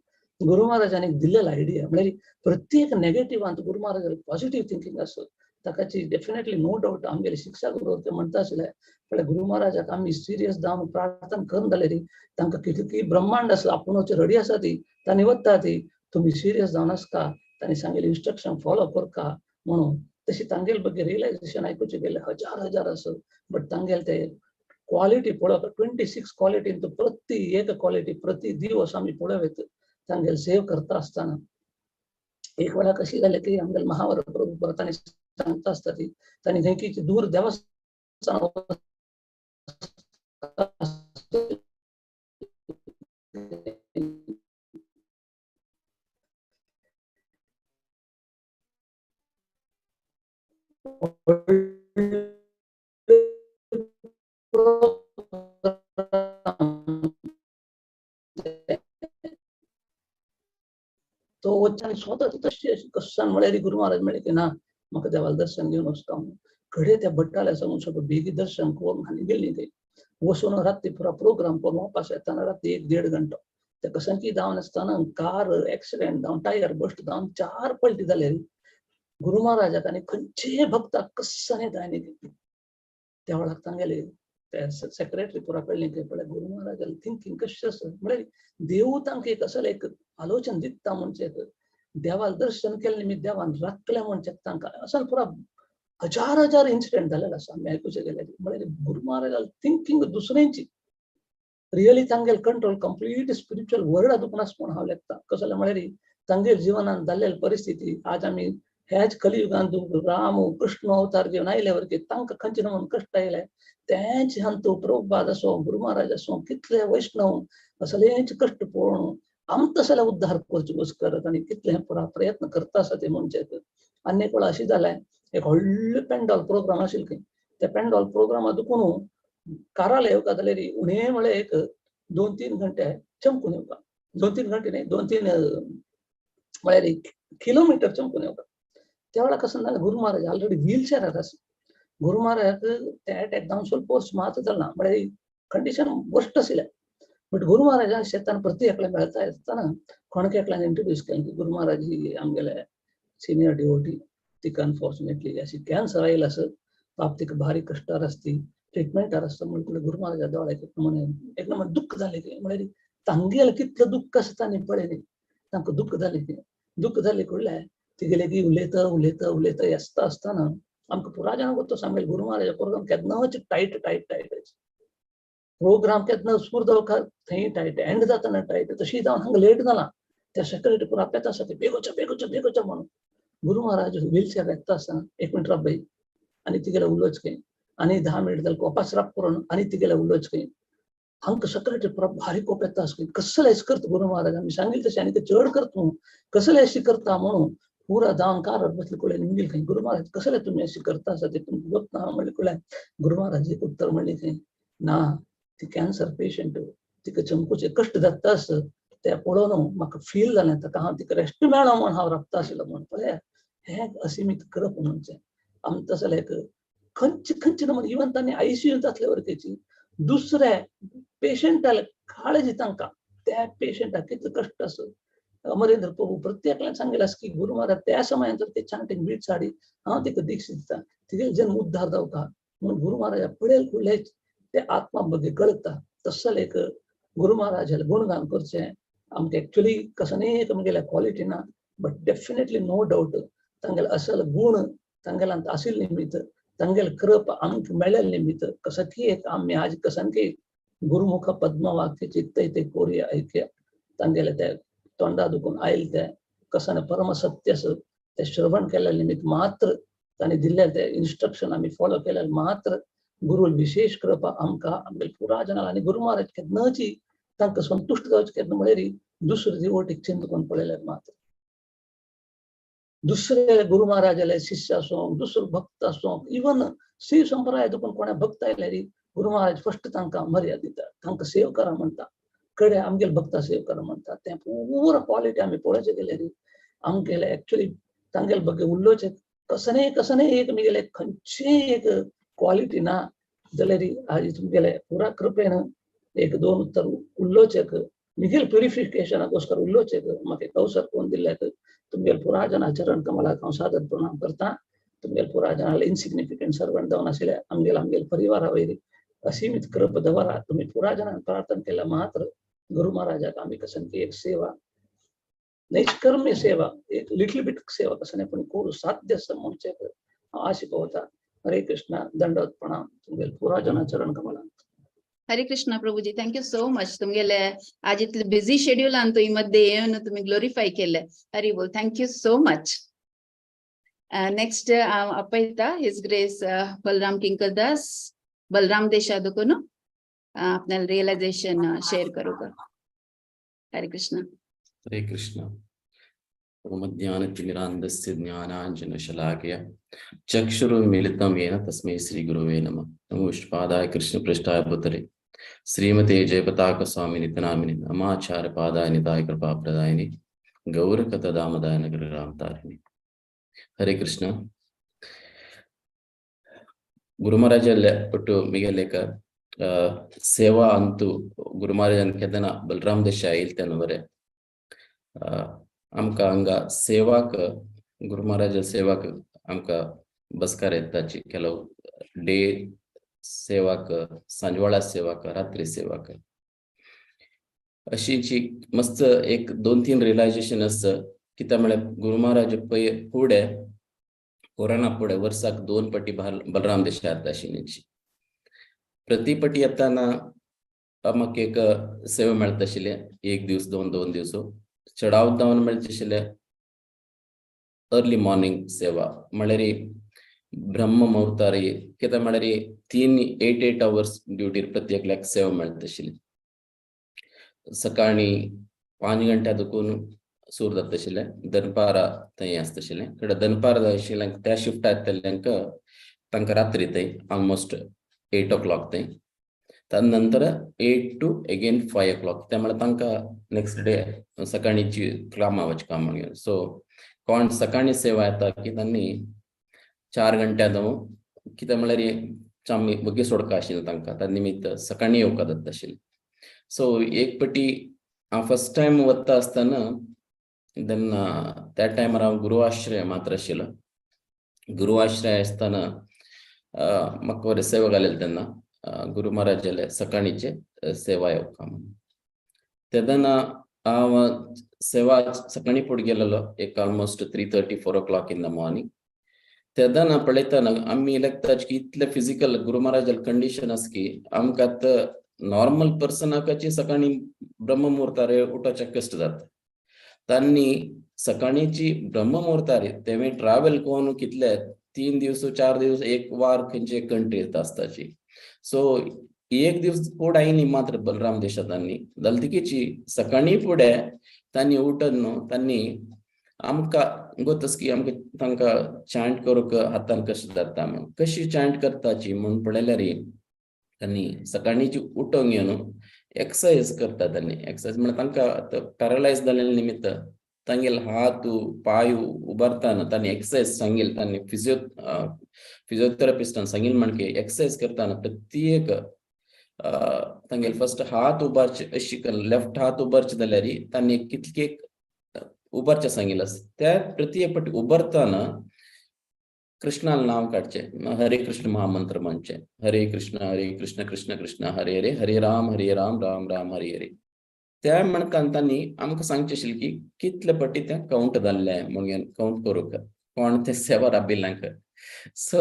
H: गुरु महाराजान एक दिल्लेलो आयडिया म्हळ्यार प्रत्येक नेगेटिव्हांत गुरु महाराजान पॉझिटिव्ह थिंकींग आसा ताकाची डेफिनेटली नो डावट आमगेले शिक्षा गुरू ते म्हणटा आशिल्ले. म्हळ्यार गुरु महाराजाक आमी सिरियस जावन प्रार्थना करून जाल्यार तांकां कितली ब्रह्मांड आसा आपूण रडी आसा ती तांणी वता ती तुमी सिरियस जावन आसता तांणी सांगेले इन्स्ट्रक्शन फॉलो करका म्हणून. तशी तांगेल ಬಗ್ಗೆ रियलायझेशन आयकुचे गेले हजार हजार असो, बट तांगेल ते क्वालिटी पळोवप 26 क्वालिटी प्रति एक क्वालिटी प्रति दिवस आमी पळोवत तांगेल सेव करता आसतना. एक वेळा कशी जाले की आमगेल महावर प्रभू परत सांगता आसता ती तांणी खंयची दूर देवस्थान तो वच्चान स्वतः तशी कसान म्हळ्यार गुरु महाराज म्हळें की ना म्हाका देवाला दर्शन घेवन वचता म्हणून. घडये त्या भट्टाल्या सांगून सगळं बेगी दर्शन करून आनी गेली थंय वचून राती पुरा प्रोग्राम करून वापस येताना राती 1-1.5 घंटो त्या कसांकी धांवन आसतना कार एक्सिडेंट जावन टायर बस्ट जावन 4 पलटी जाले. गुरु महाराजाक आनी खंयचेय भक्ताक कस्सांनी जायना त्या वेळार तांगेले त्या सेक्रेटरी पुरा कळ्ळें की पळय गुरु महाराजाले थिंकींग कशें आसा म्हळ्यार देव तांकां एक असले एक आलोचन दिता म्हणजे देवाला दर्शन केलें निमित्त देवान राखलें म्हणजे तांकां असल पुरा हजार हजार इन्सिडेंट जालेले आसा आमी आयकुचें गेल्यार. म्हळ्यार गुरु महाराजाले थिंकींग दुसऱ्यांची रियली तांगेल कंट्रोल कंप्लीट स्पिरिच्युअल वर्ल्ड दुखून आसा म्हूण हांव लेखता. कसलें म्हळ्यार तांगेल जिवनान जाल्लेली परिस्थिती आज आमी ह्याच कलियुगांत राम कृष्ण अवतार घेवन आयल्यावर तांकां खंयचे नमून कश्ट आयले तेंच हांतू प्रभुपाद असो गुरु महाराज असो कितले वैष्णव असलेच कश्ट पळोवन आमकां तसले उद्धार करचे करत आनी कितले पुरा प्रयत्न करता आसा ते म्हणजे. आनी एक वेळा अशें जालें एक व्हडलो पेंडॉल प्रोग्राम आशिल्लो खंय त्या पेंडॉल प्रोग्रामा दुखून काराला येवका जाल्यार उणें म्हळ्यार एक 2-3 घंटे चमकून येवका, 2-3 घंटे न्ही 2-3 म्हळ्यार किलोमिटर चमकून येवका. त्या वेळार कसं जालें गुरु महाराज ऑलरेडी व्हीलचेरार आसा. गुरु महाराजाक ते अटॅक जावन स्वल्प वर्स मात जालें म्हळ्यार कंडिशन वर्स्ट आशिल्लें. बट गुरु महाराजान शेतान प्रति एकल्या मेळता आसतना कोणाक एकल्यान इंट्रोड्यूस केलें की गुरु महाराज ही आमगेले सिनियर डिवोटी, तिका अनफॉर्च्युनेटली अशी कॅन्सर आयला आसत बाप तिका भारी कश्टार आसती ट्रिटमेंटार आसता म्हणून गुरु महाराजा दोळ्याक एक नमूने दुःख जालें की म्हळ्यार तांगेलें कितलें दुःख आसा तांणी पळयलें तांकां दुःख जालें की दुःख जालें कळ्ळें तिगेले की उलयता उलयता उलयता आसता आसतना आमकां पुरा जाणां वता सांगले गुरु महाराजा प्रोग्राम केन्नाच टायट टायट टायट प्रोग्राम केन्ना सुरू जावका थंय टायट एंड जातना टायट तशी जावन हांगा लेट जाला त्या सेक्रेटरी पुरा पेता आसा ते बेगोच्या बेगोच्या बेगोच्या म्हणून. गुरु महाराज व्हीलचेर येता आसतना 1 मिनट राब बाई आनी तिगेले उलोवच खंय आनी 10 मिनट जालें कोपास राब करून आनी तिगेले उलोवच खंय हांकां सेक्रेटरी पुरा भारी कोप येता आसा कसलें करता गुरु महाराज आमी सांगिल्लें तशें आनी चड करता कसलें अशें करता म्हणून पुरा जावन कार बसले कुळे निमगेल खंय गुरु महाराज कसलें तुमी अशें करता आसा ते तुमकां गोत ना म्हणलें कुळे गुरु महाराज एक उत्तर म्हणलें खंय ना ती कॅन्सर पेशंट तिका चमकुचे कश्ट जाता आसत ते पळोवन म्हाका फील जालें ताका हांव तिका रेस्ट मेळो म्हूण हांव राबता आशिल्लो म्हूण. पळया हें असीमीत करप म्हणचे आमकां तसलें एक खंयचे खंयचे नमुने इवन तांणी आयसीयूंत आसले वरकेची दुसऱ्या पेशंटाले काळजी तांकां त्या पेशंटाक कितले कश्ट आसत. अमरेंद्र प्रभू प्रत्येकान सांगिल्लें आसा की गुरु महाराज त्या समयान जर ते चांटींग बीट साडी हांव तिका दीक्षित दिता तिगेले जन्म उद्धार जावका म्हणून गुरु महाराजा पळयल कुडलेच ते आत्मा ಬಗ್ಗೆ कळता. तसलें एक गुरु महाराजाले गुणगान करचें आमकां एक्चुअली कसलें आमगेल्या क्वॉलिटी ना बट डेफिनेटली नो डावट तांगेले असल गुण तांगेल्यांत आशिल्ले निमित्त तांगेले कृप आमकां मेळ्ळेले निमित्त कसकी एक आमी आज कसनकी गुरुमुख पद्मवाक्य चित्त ते कोरी ऐक्य तांगेले ते तोंडा दुखून आयल ते कसन परम सत्य ते श्रवण केल्ले निमित्त मात्र तांणी दिल्ले ते इन्स्ट्रक्शन आमी फॉलो केले मात्र गुरु विशेष कृपा आमकां आमगेले पुरा जनाल. आनी गुरु महाराज केन्नाची तांकां संतुश्ट जावचें केन्ना म्हळ्यार दुसरे दिवटीक चिंत करून पळयल्यार मात्र दुसरे गुरु महाराजाले शिष्य आसूं दुसरो भक्त आसूं इवन श्री संप्रदाय दुखून कोणा भक्त आयल्यार गुरु महाराज फस्ट तांकां मर्याद दिता तांकां सेव करा म्हणटा कडे आमगेले भक्ता सेव करा म्हणटा. तें पुरा क्वॉलिटी आमी पळोवचें गेल्यार आमगेले एक्चुअली तांगेले ಬಗ್ಗೆ उलोवचें कसने कसने एक मिगेले खंयचेय एक क्वॉलिटी ना जाल्यार आज तुमगेले पुरा कृपेन 1-2 उत्तर उलोवचें मिगेल प्युरिफिकेशनाकोस्कर उलोवचें म्हाका एक अवसर कोण दिल्ल्याक तुमगेले पुरा जना चरण कमलाक हांव सादर प्रणाम करता. तुमगेले पुरा जनाले इनसिग्निफिकंट सर्वंट जावन आशिल्ले आमगेले आमगेले परिवारा वयर असीमित कृप दवरा तुम्ही पुरा जनान प्रार्थना केल्या मात्र गुरु महाराजाक आमी कसनकी एक सेवा नैष्कर्म्य सेवा, एक लिटल बिट सेवा कसं पण करू साध्य आसा म्हणचे हांव आशा पळोवता. हरे कृष्ण, दंडवत प्रणाम तुमगेले पुरा जना चरण कमलांत.
B: हरे कृष्ण प्रभुजी, thank you so much. तुमगेले आज इतले बिझी शेड्यूल तुही मध्ये येवन तुम्ही ग्लोरिफाय केले. हरी बोल, thank you so much. Next आपयता his grace Balram Kinkardas, Balram देशादुकून आपल्याला रिअलायझेशन शेअर करू का. हरे कृष्ण.
E: हरे कृष्ण. ओम ज्ञानतिमिरान्धस्य ज्ञानाञ्जनशलाकया चक्षुरुन्मीलितं येन तस्मै श्रीगुरवे नमः. नमो विष्णुपादाय कृष्णपृष्ठाय भूतले श्रीमते जयपताक स्वामिनि नामिने. नमाचार्य पादाय निताय कृपा प्रदायिनि गौरकथ दामदाय नगर रामतारिणी. हरे कृष्ण. ಗುರು ಮಹಾರಾಜಲ್ಲೇ ಒಟ್ಟು ಮಿಗಲೇಕ ಸೇವಾ ಅಂತೂ ಗುರು ಮಹಾರಾಜನ್ ಕೆದನ ಬಲರಾಮ್ ದೇಶ ಇಲ್ತೇನವರೆ आमकां हांगा सेवाक गुरु महाराजा सेवाक आमकां बसकार येताची. ಕೆಲವು डे सेवाक, सांजवाळा सेवाक, रात्री सेवाक अशी मस्त एक दोन तीन रियलायझेशन आसता. कित्याक म्हळ्यार गुरु महाराज पय फुडें कोरोना फुडें वर्साक दोन पटी बलराम देशात आशिल्ली. प्रति पटी येताना म्हाका एक सेवा मेळता आशिल्ले, एक दीस, दोन दोन दिवस. चडावत जावन मेळचे आशिल्ले अर्ली मॉर्निंग सेवा, म्हळ्यार ब्रह्म मुहूर्तार. कित्याक म्हळ्यार तीन एट एट अवर्स ड्युटीर प्रत्येकल्याक सेवा मेळता आशिल्ली. सकाळी 5 घंट्या दुकून सूर जाता आशिल्लें, दनपारा थंय आसता आशिल्लें. कडेन दनपार जाय आशिल्ल्यांक त्या शिफ्टार येतल्यांक तांकां रात्री थंय ऑलमोस्ट 8 ओ क्लॉक थंय, त्या नंतर 8 to again 5 o'clock. त्या म्हळ्यार तांकां नेक्स्ट डे सकाळीची कामां वचका म्हणून. सो कोण सकाळी सेवा येता की तांणी 4 घंट्या जावं, कित्याक म्हळ्यार आमी वगी सोडका आशिल्लें तांकां, त्या निमित्त सकाळी येवका जाता आशिल्लें. सो एक पटी हांव फर्स्ट टायम वता आसतना, देन त्या टायमार हांव गुरुआश्रय मात्र आशिल्लो. गुरुआश्रय आसतना म्हाका बरें सेवा घालेली तेन्ना गुरु महाराजाले सकाळीचे सेवा येवका म्हणून. तेन्ना हांव सेवा सकाळी फुडें गेलेलो एक almost 3:30-4 o'clock in the morning. तेन्ना पळयतना आमी लागता की इतले फिजिकल गुरु महाराजाले कंडिशन आसा की आमकां आतां नॉर्मल पर्सनाकाची सकाळी ब्रह्म मुहूर्तार उठोवचें कश्ट जाता. तांणी सकाळीची ब्रह्म मुहूर्तार तेवे ट्रॅव्हल करून कितले 3 दिवस, 4 दिवस, एक वार खंयचे कंट्री आसताची. सो एक दिवस फुडें आयली मात्र बलराम देशात तांणी जालें सकाळी फुडें तांणी उठून न्हू तांणी आमकां गोतस की आमकां तांकां चांट करूंक हातान कशें जाता म्हणून, कशी चांट करताची म्हूण पळयल्यार तांणी सकाळीची उठोंक येवन एक्सरसाइज करता तांणी. एक्सरसाइज म्हळ्यार तांकां आतां पॅरलायज जाल्ले निमित्त तांगेले हात पांय उबारताना तांणी एक्सरसाइज सांगील, तांणी फिजियोथेरपिस्टान सांगील म्हणके एक्सरसाइज करताना प्रत्येक तांगेले फर्स्ट हात उबारचे, अशी लेफ्ट हात उबारचे जाल्यार तांणी कितके उबारचे सांगिल्लें आसा. त्या प्रत्येक पटी उबारताना कृष्णाला नाव काडचें, हरे कृष्ण महामंत्र म्हणचें, हरे कृष्ण हरे कृष्ण कृष्ण कृष्ण हरे हरे, हरे राम हरे राम राम राम हरे हरे. त्या म्हणकान तांणी आमकां सांगचें आशिल्लें की कितले पटी तें कावंट जाल्लें म्हणून कावंट करूंक कोण ते सेवा राबिल्ल्यांक. सो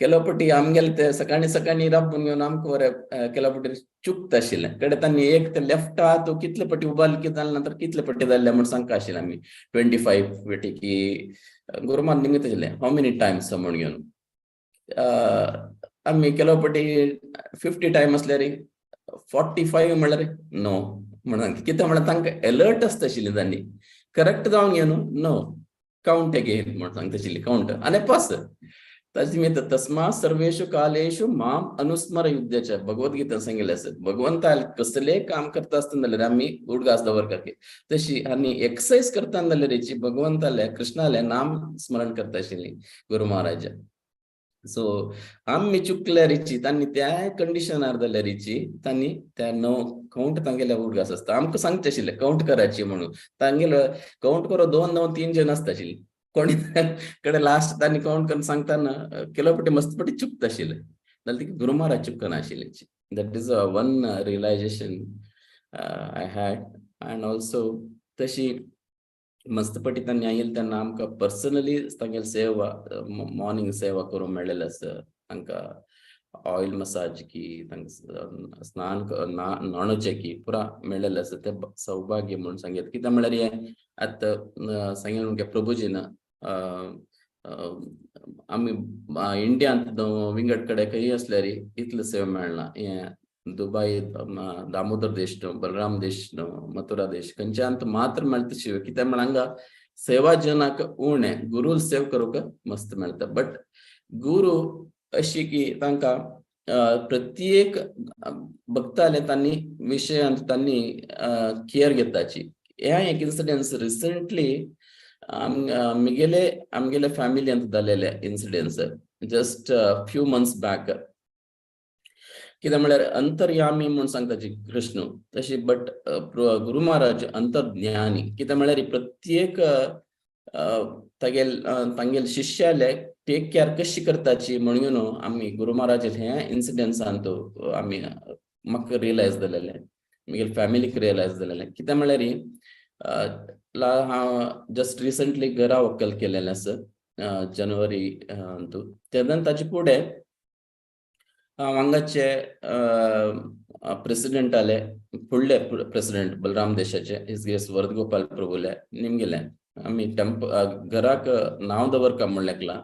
E: ಕೆಲವು पटी आमगेले ते सकाळी सकाळी राबून घेवन आमकां बरें ಕೆಲವು पटी चुकता आशिल्लें. कडेन तांणी एक ते लेफ्ट हात कितले पटी उबारले की जाले नंतर कितले पटी जाल्ले म्हूण सांगता आशिल्लें आमी 25 पटी की गुरुमान निमित्त आशिल्लें हाव मेनी टायम्स म्हूण घेवन आमी ಕೆಲವು पटी 50 टायम आसल्यार 45 म्हणल्यार नो म्हणून. कित्याक म्हळ्यार तांकां एलर्ट आसता आशिल्लें, तांणी करेक्ट जावन घेवन नो कावंट अगेन म्हूण सांगता आशिल्ली, कावंट आनी पास. ताजे निमित्त तस्मा सर्वेषु कालेषु माम अनुस्मर युद्धाच्या भगवद्गीता सांगिल्लें आसा. भगवंता कसलेय काम करता आसतना जाल्यार आमी उडगास दवरता की तशी आनी एक्सरसाइज करतना जाल्यार भगवंताले कृष्णाले नाम स्मरण करता आशिल्ली गुरु महाराजा. सो आमी चुकल्यारीची तांणी त्या कंडिशनार जाल्यारीची तांणी त्या णव कावंट तांगेले उडगास आसता. आमकां सांगचे आशिल्लें कावंट करायची म्हणून, तांगेलो कावंट करो दोन दोन तीन जण आसता आशिल्ली कोणी कडे लास्ट तांणी कावंट करून सांगताना ಕೆಲವು पटी मस्त पटी चुकता आशिल्लें जाल्यार ती गुरु महाराज चुकना आशिल्ली. That is a one realization I had. And also तशी मस्त पटी तांणी आयल तेन्ना आमकां पर्सनली तांगेली सेवा, मॉर्निंग सेवा करूंक मेळ्ळेलें आसा. तांकां ऑयल मसाज की, तांकां स्नान न्हाणोवचें की पुरा मेळ्ळेलें आसा. तें सौभाग्य म्हणून सांगत. कित्याक म्हळ्यार हें आतां सांगें मुगे प्रभुजीन, आमी इंडियांत विंगड कडेन खंय आसल्यार इतलें सेवा मेळना. हें दुबाय, दामोदर देश न्हू, बलराम देश न्हू, मथुरा देश, खंयच्यान मात्र मेळटा शिव. कित्याक म्हळ्यार हांगा सेवा जनाक उणें, गुरू सेव करूंक मस्त मेळटा. बट गुरू अशी की तांकां प्रत्येक भक्ताले तांणी विशयांत तांणी केअर घेताची. हे एक इन्सिडन्स रिसंटली मिगेले आमगेले फॅमिलींत जालेले incidents, just few months back. कितें म्हळ्यार अंतर्यामी म्हूण सांगता जी कृष्ण तशी, बट गुरु महाराज अंतर्ज्ञानी. कितें म्हळ्यार प्रत्येक तागेल तांगेल शिष्याले टेक केअर कशी करताची म्हणून न्हू आमी गुरु महाराज हे इन्सिडन्सान तो आमी म्हाका रियलायज जालेलें, म्हगेले फॅमिलीक रियलायज जालेलें. कितें म्हळ्यार हांव जस्ट रिसंटली घरा व्हंकल केलेलें आसा जनवरी, तेन्ना ताचे फुडें हांव हांगाचे प्रेसिडेंट आले, फुडले प्रेसिडेंट बलराम देशाचे, his grace Varadgopal प्रभुले निमगेले. आमी टेम्प घराक नांव दवरका म्हूण लेखलां,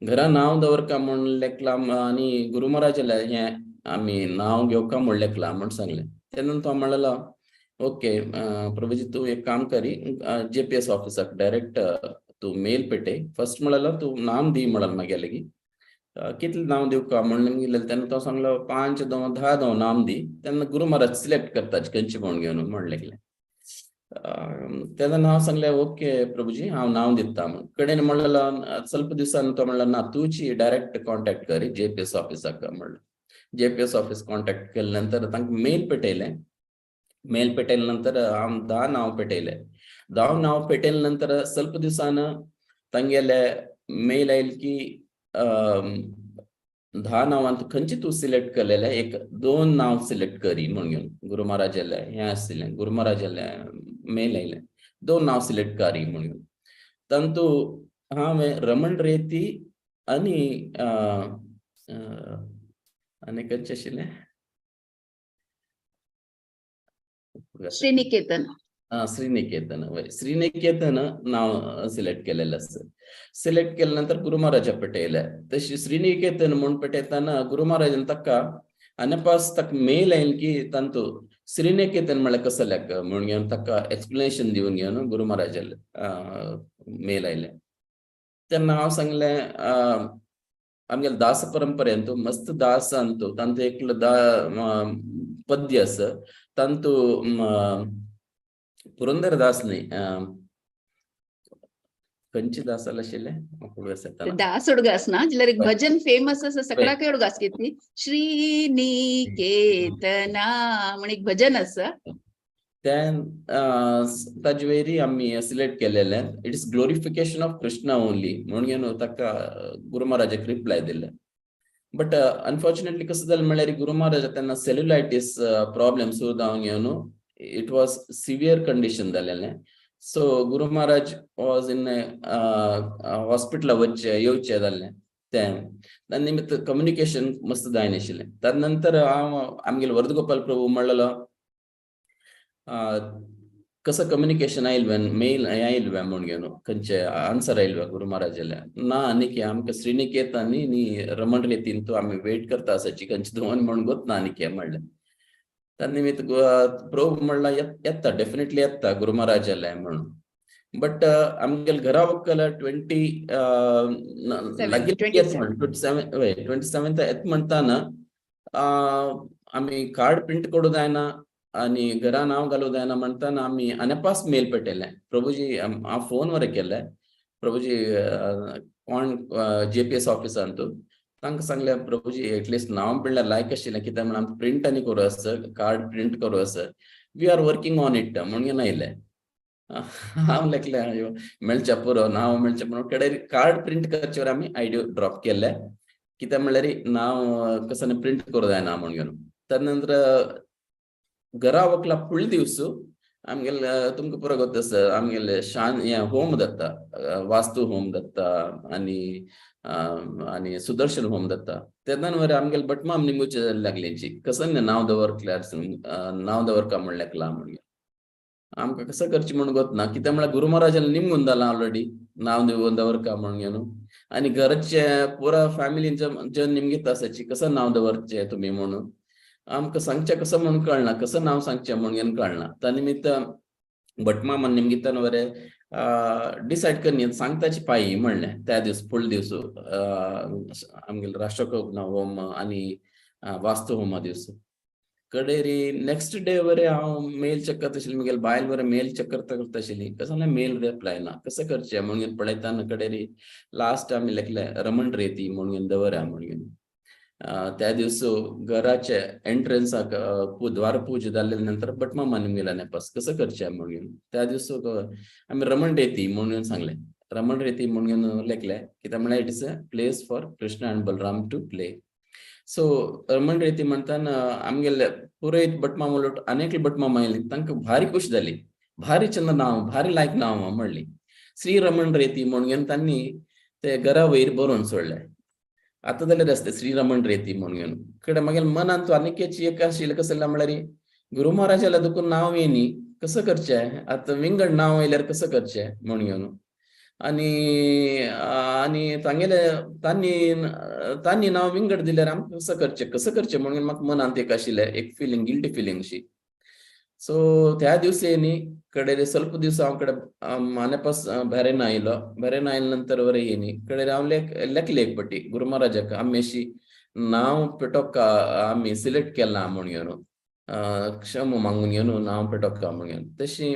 E: घरा नांव दवरका म्हूण लेखलां आनी गुरु महाराजाले हें आमी नांव घेवका म्हूण लेखलां म्हूण सांगलें. तेन्ना तो म्हणलेलो, ओके प्रभुजी, तूं एक काम करी, जेपीएस ऑफिसाक डायरेक्ट तूं मेल पेटय. फर्स्ट म्हणलेलो तूं नाम दी म्हणल मागीर की कितलें नांव दिवका म्हणून गेलें. तेन्ना तो सांगलो 5 दव 10 दव नाम दी, तेन्ना गुरु महाराज सिलेक्ट करता खंयचे म्हूण घेवन म्हण लागले. तेन्ना हांव सांगलें, ओके प्रभुजी, हांव नांव दिता म्हूण. कडेन म्हणलेलो ಸ್ವಲ್ಪ दिवसान तो म्हणलो, ना, तुची डायरेक्ट कॉन्टॅक्ट करी जेपीएस ऑफिसाक म्हणलें. जेपीएस ऑफिस कॉन्टॅक्ट केले नंतर तांकां मेल पेटयलें. मेल पेटयले नंतर हांव 10 नांव पेटयले. 10 नांव पेटयले नंतर ಸ್ವಲ್ಪ दिवसान तांगेले मेल आयल की 10 नांवांत खंयचे तूं सिलेक्ट केलेले, एक 2 नांव सिलेक्ट करी म्हणून घेवन गुरु महाराजाले हें आशिल्लें, गुरु महाराजाले मेल आयलें, 2 नांव सिलेक्ट करी म्हणून घेवन. तांतू हांवें रमण रेती आनी आनी खंयचें आशिल्लें,
B: श्रीनिकेतन.
E: श्रीनिकेतन, वय, श्रीनिकेतन नांव सिलेक्ट केलेलें आसा. सिलेक्ट केले नंतर गुरु महाराजा पेटयले. तशी श्रीनिकेतन म्हूण पेटयतना गुरु महाराजान ताका आनी पास ताका मेल आयल की तांतू श्रीनिकेतन म्हळ्यार कसो लेख म्हूण घेवन ताका एक्सप्लेनेशन दिवन घेवन गुरु महाराजाले मेल आयलें. तेन्ना हांव सांगलें, आमगेले दास परंपरेंत मस्त दास अंतू तांतू एकलो दा पद्य आसा, तांतू पुरंदर दास न्ही, खंयचे दास आशिल्ले
B: दास उडगास ना, जाल्यार एक भजन फेमस आसा सगळ्या उडगास किती श्रीनिकेतना म्हण एक भजन आसा.
E: तें ताजे वयरी आमी सिलेक्ट केलेलें. It is glorification of Krishna only म्हणून न्हू ताका गुरु महाराजाक रिप्लाय दिलें. बट अनफॉर्च्युनेटली कसं जालें म्हळ्यार गुरु महाराजा तेन्ना सेल्युलायटीस प्रॉब्लेम सुरू जावन घेवन it was severe condition जालेलें. So Guru Maharaj was in हॉस्पिटला वचचें येवचें जालें तें त्या निमित्त कम्युनिकेशन मस्त जायनाशिल्लें. ताजे नंतर हांव आमगेले वरदगोपाल प्रभू म्हणलेलो, कसं कम्युनिकेशन आयल्वें, मेल आयल्वें म्हूण घेवन खंयचे आन्सर आयल्वें गुरु महाराजाले ना. आनी आमकां श्रीनिकेतन न्ही रमण रेतीन तूं आमी वेट करता आसाची खंयचे दोन म्हूण गोत ना आनी म्हणलें. त्या निमित्त प्रभू म्हणला येता, डेफिनेटली येता गुरु महाराजाले म्हणून. बट आमगेले घरा वक्कल 20 लागीं 27 येत म्हणटाना आमी कार्ड प्रिंट करूं जायना आनी घरा नांव घालूं जायना म्हणटाना आमी अनेपास मेल पेटयलें. प्रभुजी हांव फोन वर केलें, प्रभुजी कोण जेपीएस ऑफिसान तूं तांकां सांगलें, प्रभुजी एटलिस्ट नांव म्हणल्यार लायक आशिल्लें, कित्याक म्हणून आमकां प्रिंट आनी करूं आसा, कार्ड प्रिंट करूं आसा, we are working on it म्हणून आयलें. हांव लेखलें मेळच्या पुरो नांव मेळचें पुरो. कडेन कार्ड प्रिंट करचे वर आमी आयडियो ड्रॉप केले, कित्याक म्हणल्यार नांव कसं प्रिंट करूं जायना म्हणून घेवन. त्या नंतर घरा वकला फुडले दिवस आमगेले तुमकां पुरो गोत आसा, आमगेले शान हें होम जाता, वास्तू होम जाता आनी आनी सुदर्शन होम जाता. तेन्ना मरे आमगेले भटमाम निमगुचे लागलेंची कसं नांव दवरल्यार, नांव दवरका म्हणलें म्हणून आमकां कसं करचें म्हूण गोत ना. कित्याक म्हळ्यार गुरू महाराजान निमगून जालां ऑलरेडी नांव दिवन दवरका म्हणून न्हू. आनी घरचे पुरा फॅमिलीन जन निमगीत आसाची कसं नांव दवरचें तुमी म्हणून आमकां सांगचें कसं म्हणून कळना, कसं नांव सांगचें म्हणून कळना. त्या निमित्त भटमामान निमगितान बरें डिसायड करनी सांगताची पायी म्हणलें. त्या दीस फुडले दीस आमगेले राष्ट्रकल्पना होम आनी वास्तू होमा दीस कडेरी नेक्स्ट डे बरें हांव मेल चेक करता आशिल्लें. म्हगेले बायल बरें मेल चेक करता करता आशिल्ली, कसो जाल्यार मेल रिप्लाय ना, कसं करचें म्हणून पळयतना कडेरी लास्ट आमी लेखलें रमण रेती म्हणून दवरा म्हणून. त्या दिवस घराचे एंट्रन्साक द्वार पूजा जाल्ले नंतर भटमामा निमगेला नेपास कसं करचें म्हणून. त्या दिवस आमी रमण रेती म्हणून सांगलें. रमण रेती म्हणून लेखलें कित्याक म्हळ्यार it is a place for Krishna and Balaram to play. So Raman Reti म्हणताना आमगेले पुरोहित भटमामा उलट अनेक भटमामा आयली, तांकां भारी खुश जाली, भारी चंद नांव, भारी लायक नांव म्हणली. श्री रमण रेती म्हणून तांणी ते घरा वयर बरोवन सोडले. आतां जाल्यार आसता श्री रमण रेती म्हणून. कडेन मागीर मनान तो आनीकेची एक आशिल्लें कसं म्हणल्यार गुरू महाराजाला देखून नांव येनी कसं करचें, आतां विंगड नांव येयल्यार कसं करचें म्हणून. आनी आनी तांगेले तांणी तांणी नांव विंगड दिल्यार आमकां कसं करचें कसं करचें म्हणून म्हाका मनांत एक आशिल्लें एक फिलिंग, गिल्टी फिलिंग अशी. सो त्या दिवस येनी कडे ಸ್ವಲ್ಪ दिवस हांव कडे मानेपास भेरेन आयलो. भेरेन आयले नंतर बरें येनी कडे हांव लेखले एक पटी गुरू महाराजाक आमी अशी नांव पेटोका आमी सिलेक्ट केलां म्हणून, क्षम मागून घेवन नांव पेटोका म्हणून. तशी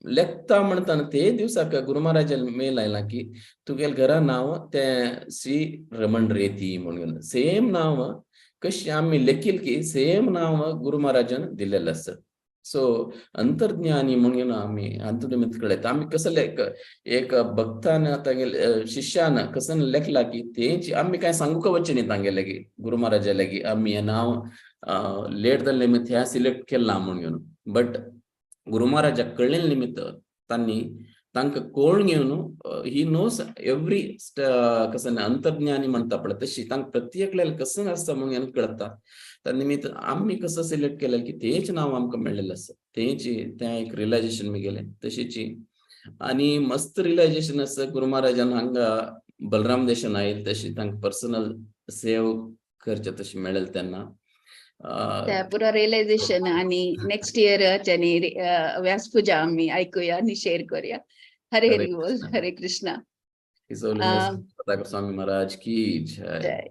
E: लेखता म्हणताना ते दिवसाक गुरू महाराजान मेल आयला की तुगेले घरा नांव तें श्री रमण रेती म्हणून सेम नांव कशें आमी लेखील की सेम नांव गुरू महाराजान दिलेलें आसा. सो अंतर्ज्ञानी म्हणून आमी अंतर्निमित्त कळयता. आमी कसं लेख एक भक्तान तांगेले शिष्यान कसं लेखला की तेंची आमी कांय सांगूंक वचचें न्ही तांगेले की गुरू महाराजा लागीं आमी हें नांव लेट जाल्ले निमित्त ह्या सिलेक्ट केलां म्हणून. बट गुरू महाराजाक कळ्ळें निमित्त तांणी तांकां कोण घेवन he knows every कसं अंतर्ज्ञानी म्हणटा पळय तशी तांकां प्रत्येकल्याक कसं आसता म्हणून कळटा. त्या निमित्त आमी कसं सिलेक्ट केलें की तेच नांव आमकां मेळ्ळेलें आसा. तेंची तें एक रियलायजेशन मेगेलें तशीची. आनी मस्त रियलायजेशन आसा गुरू महाराजान हांगा बलराम देशान आयल तशी तांकां पर्सनल सेव करचें तशें मेळ्ळें तेन्ना
B: पुरा रियलायझेशन. आणि नेक्स्ट इयर व्यासपूजा आम्ही ऐकूया आणि शेअर करूया. हरे हरी बोल. हरे कृष्णा.
E: स्वामी महाराज की जय.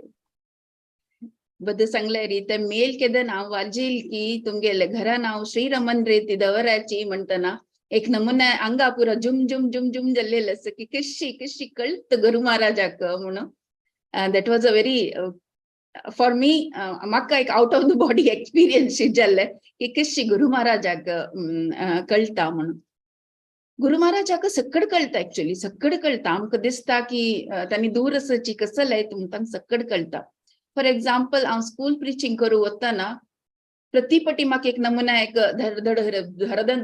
B: बद्द सांगले री ते मेल केद नाव वाजील की तुमगेले घरा नाव श्री रमण रेती दवराची म्हणतना एक नमुना अंगा पुरा जुम जुम जुम जुम जाल्लेलं आसा की कशी कशी कळत गुरू महाराजाक म्हणून. That was a very for me म्हाका एक out of the body experience जाल्लें की कशी गुरू महाराजाक कळटा म्हणून. गुरू महाराजाक सकड कळटा, एक्चुअली सकड कळटा. आमकां दिसता की तांणी दूर आसाची कसं लाय तांकां सकड कळटा. फॉर एक्झाम्पल हांव स्कूल प्रिचिंग करूं वतना प्रतिपटी म्हाका एक नमुना एक धडधड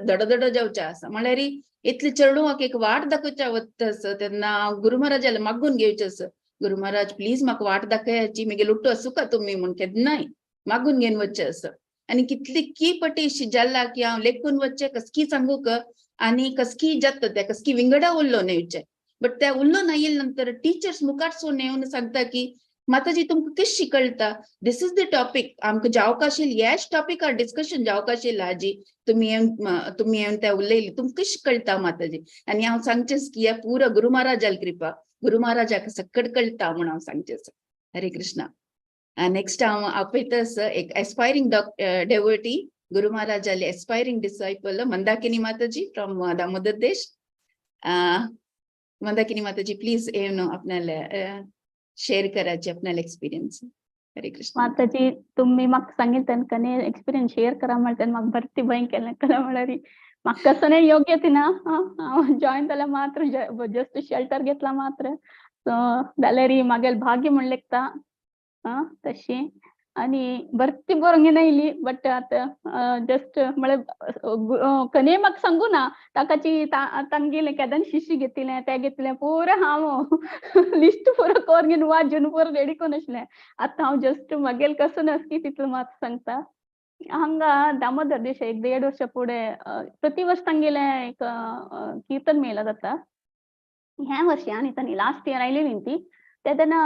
B: धडधड जावचें आसा म्हळ्यार इतले चेडवाक एक वाट दाखोवच्या वता आसा तेन्ना हांव गुरू महाराजाला मागून घेवचें आसा, गुरू महाराज प्लीज म्हाका वाट दाखयाची, म्हगे लुट्टो आसूं का तुमी म्हूण केन्नाय मागून घेवन वचचें आसा. आनी कितली की पटी अशी जाला की हांव लेखून वचचें कसकी सांगूक आनी कसकी जाता तें कसकी विंगडा उल्लो नेवचें. बट त्या उल्लो आयले नंतर टिचर्स मुखारसून येवन सांगता की माताजी तुमकां कशी कळटा, this is the topic आमकां जावंक आशिल्लें ह्याच टॉपिकार डिस्कशन जावंक आशिल्लें आजी तुमी तुमी येवन तें उलयली तुमकां कशी कळटा माताजी. आनी हांव सांगचेंच की ह्या पुरा गुरू महाराजाल कृपा, गुरू महाराजाक सकड कळटा म्हूण हांव सांगचें. हरे कृष्णा. नेक्स्ट हांव आपयता आसा एक एस्पायरींग डेवोटी गुरू महाराजाले एस्पायरींग डिसायपल मंदाकिनी माताजी फ्रॉम दामोदर देश. मंदाकिनी माताजी प्लीज येवन आपणाले शेअर करायचे आपणाले एक्सपिरियन्स. हरे कृष्ण.
J: माताजी तुम्ही म्हाका सांगितलं कने एक्सपिरियन्स शेअर करा म्हणटा म्हाका भरती भंय केलें कला म्हळ्यार म्हाका कसं नाही योग्य ती ना हांव जॉयन जाल्यार मात्र जस्ट शेल्टर घेतला मात्र. सो जाल्यार मागेल भाग्य म्हण लेखता तशी. आणि भरती बरोवंक येयली, बट आतां जस्ट म्हळ्यार कने म्हाका सांगू ना ताकाची तांगेले केदन शिशी घेतिलें तें घेतलें, पुरो हांव लिस्ट पुरो करून घेवन वाजून पुरो रेडी करून आसलें. आतां हांव जस्ट मागेल कसो नास की तितलो मात सांगता. हांगा दामोदर देसाय एक देड वर्सा फुडें प्रति वर्स तांगेलें एक कीर्तन मेला जाता. ह्या वर्सी आनी तांणी लास्ट इयर आयलेली ती तेन्ना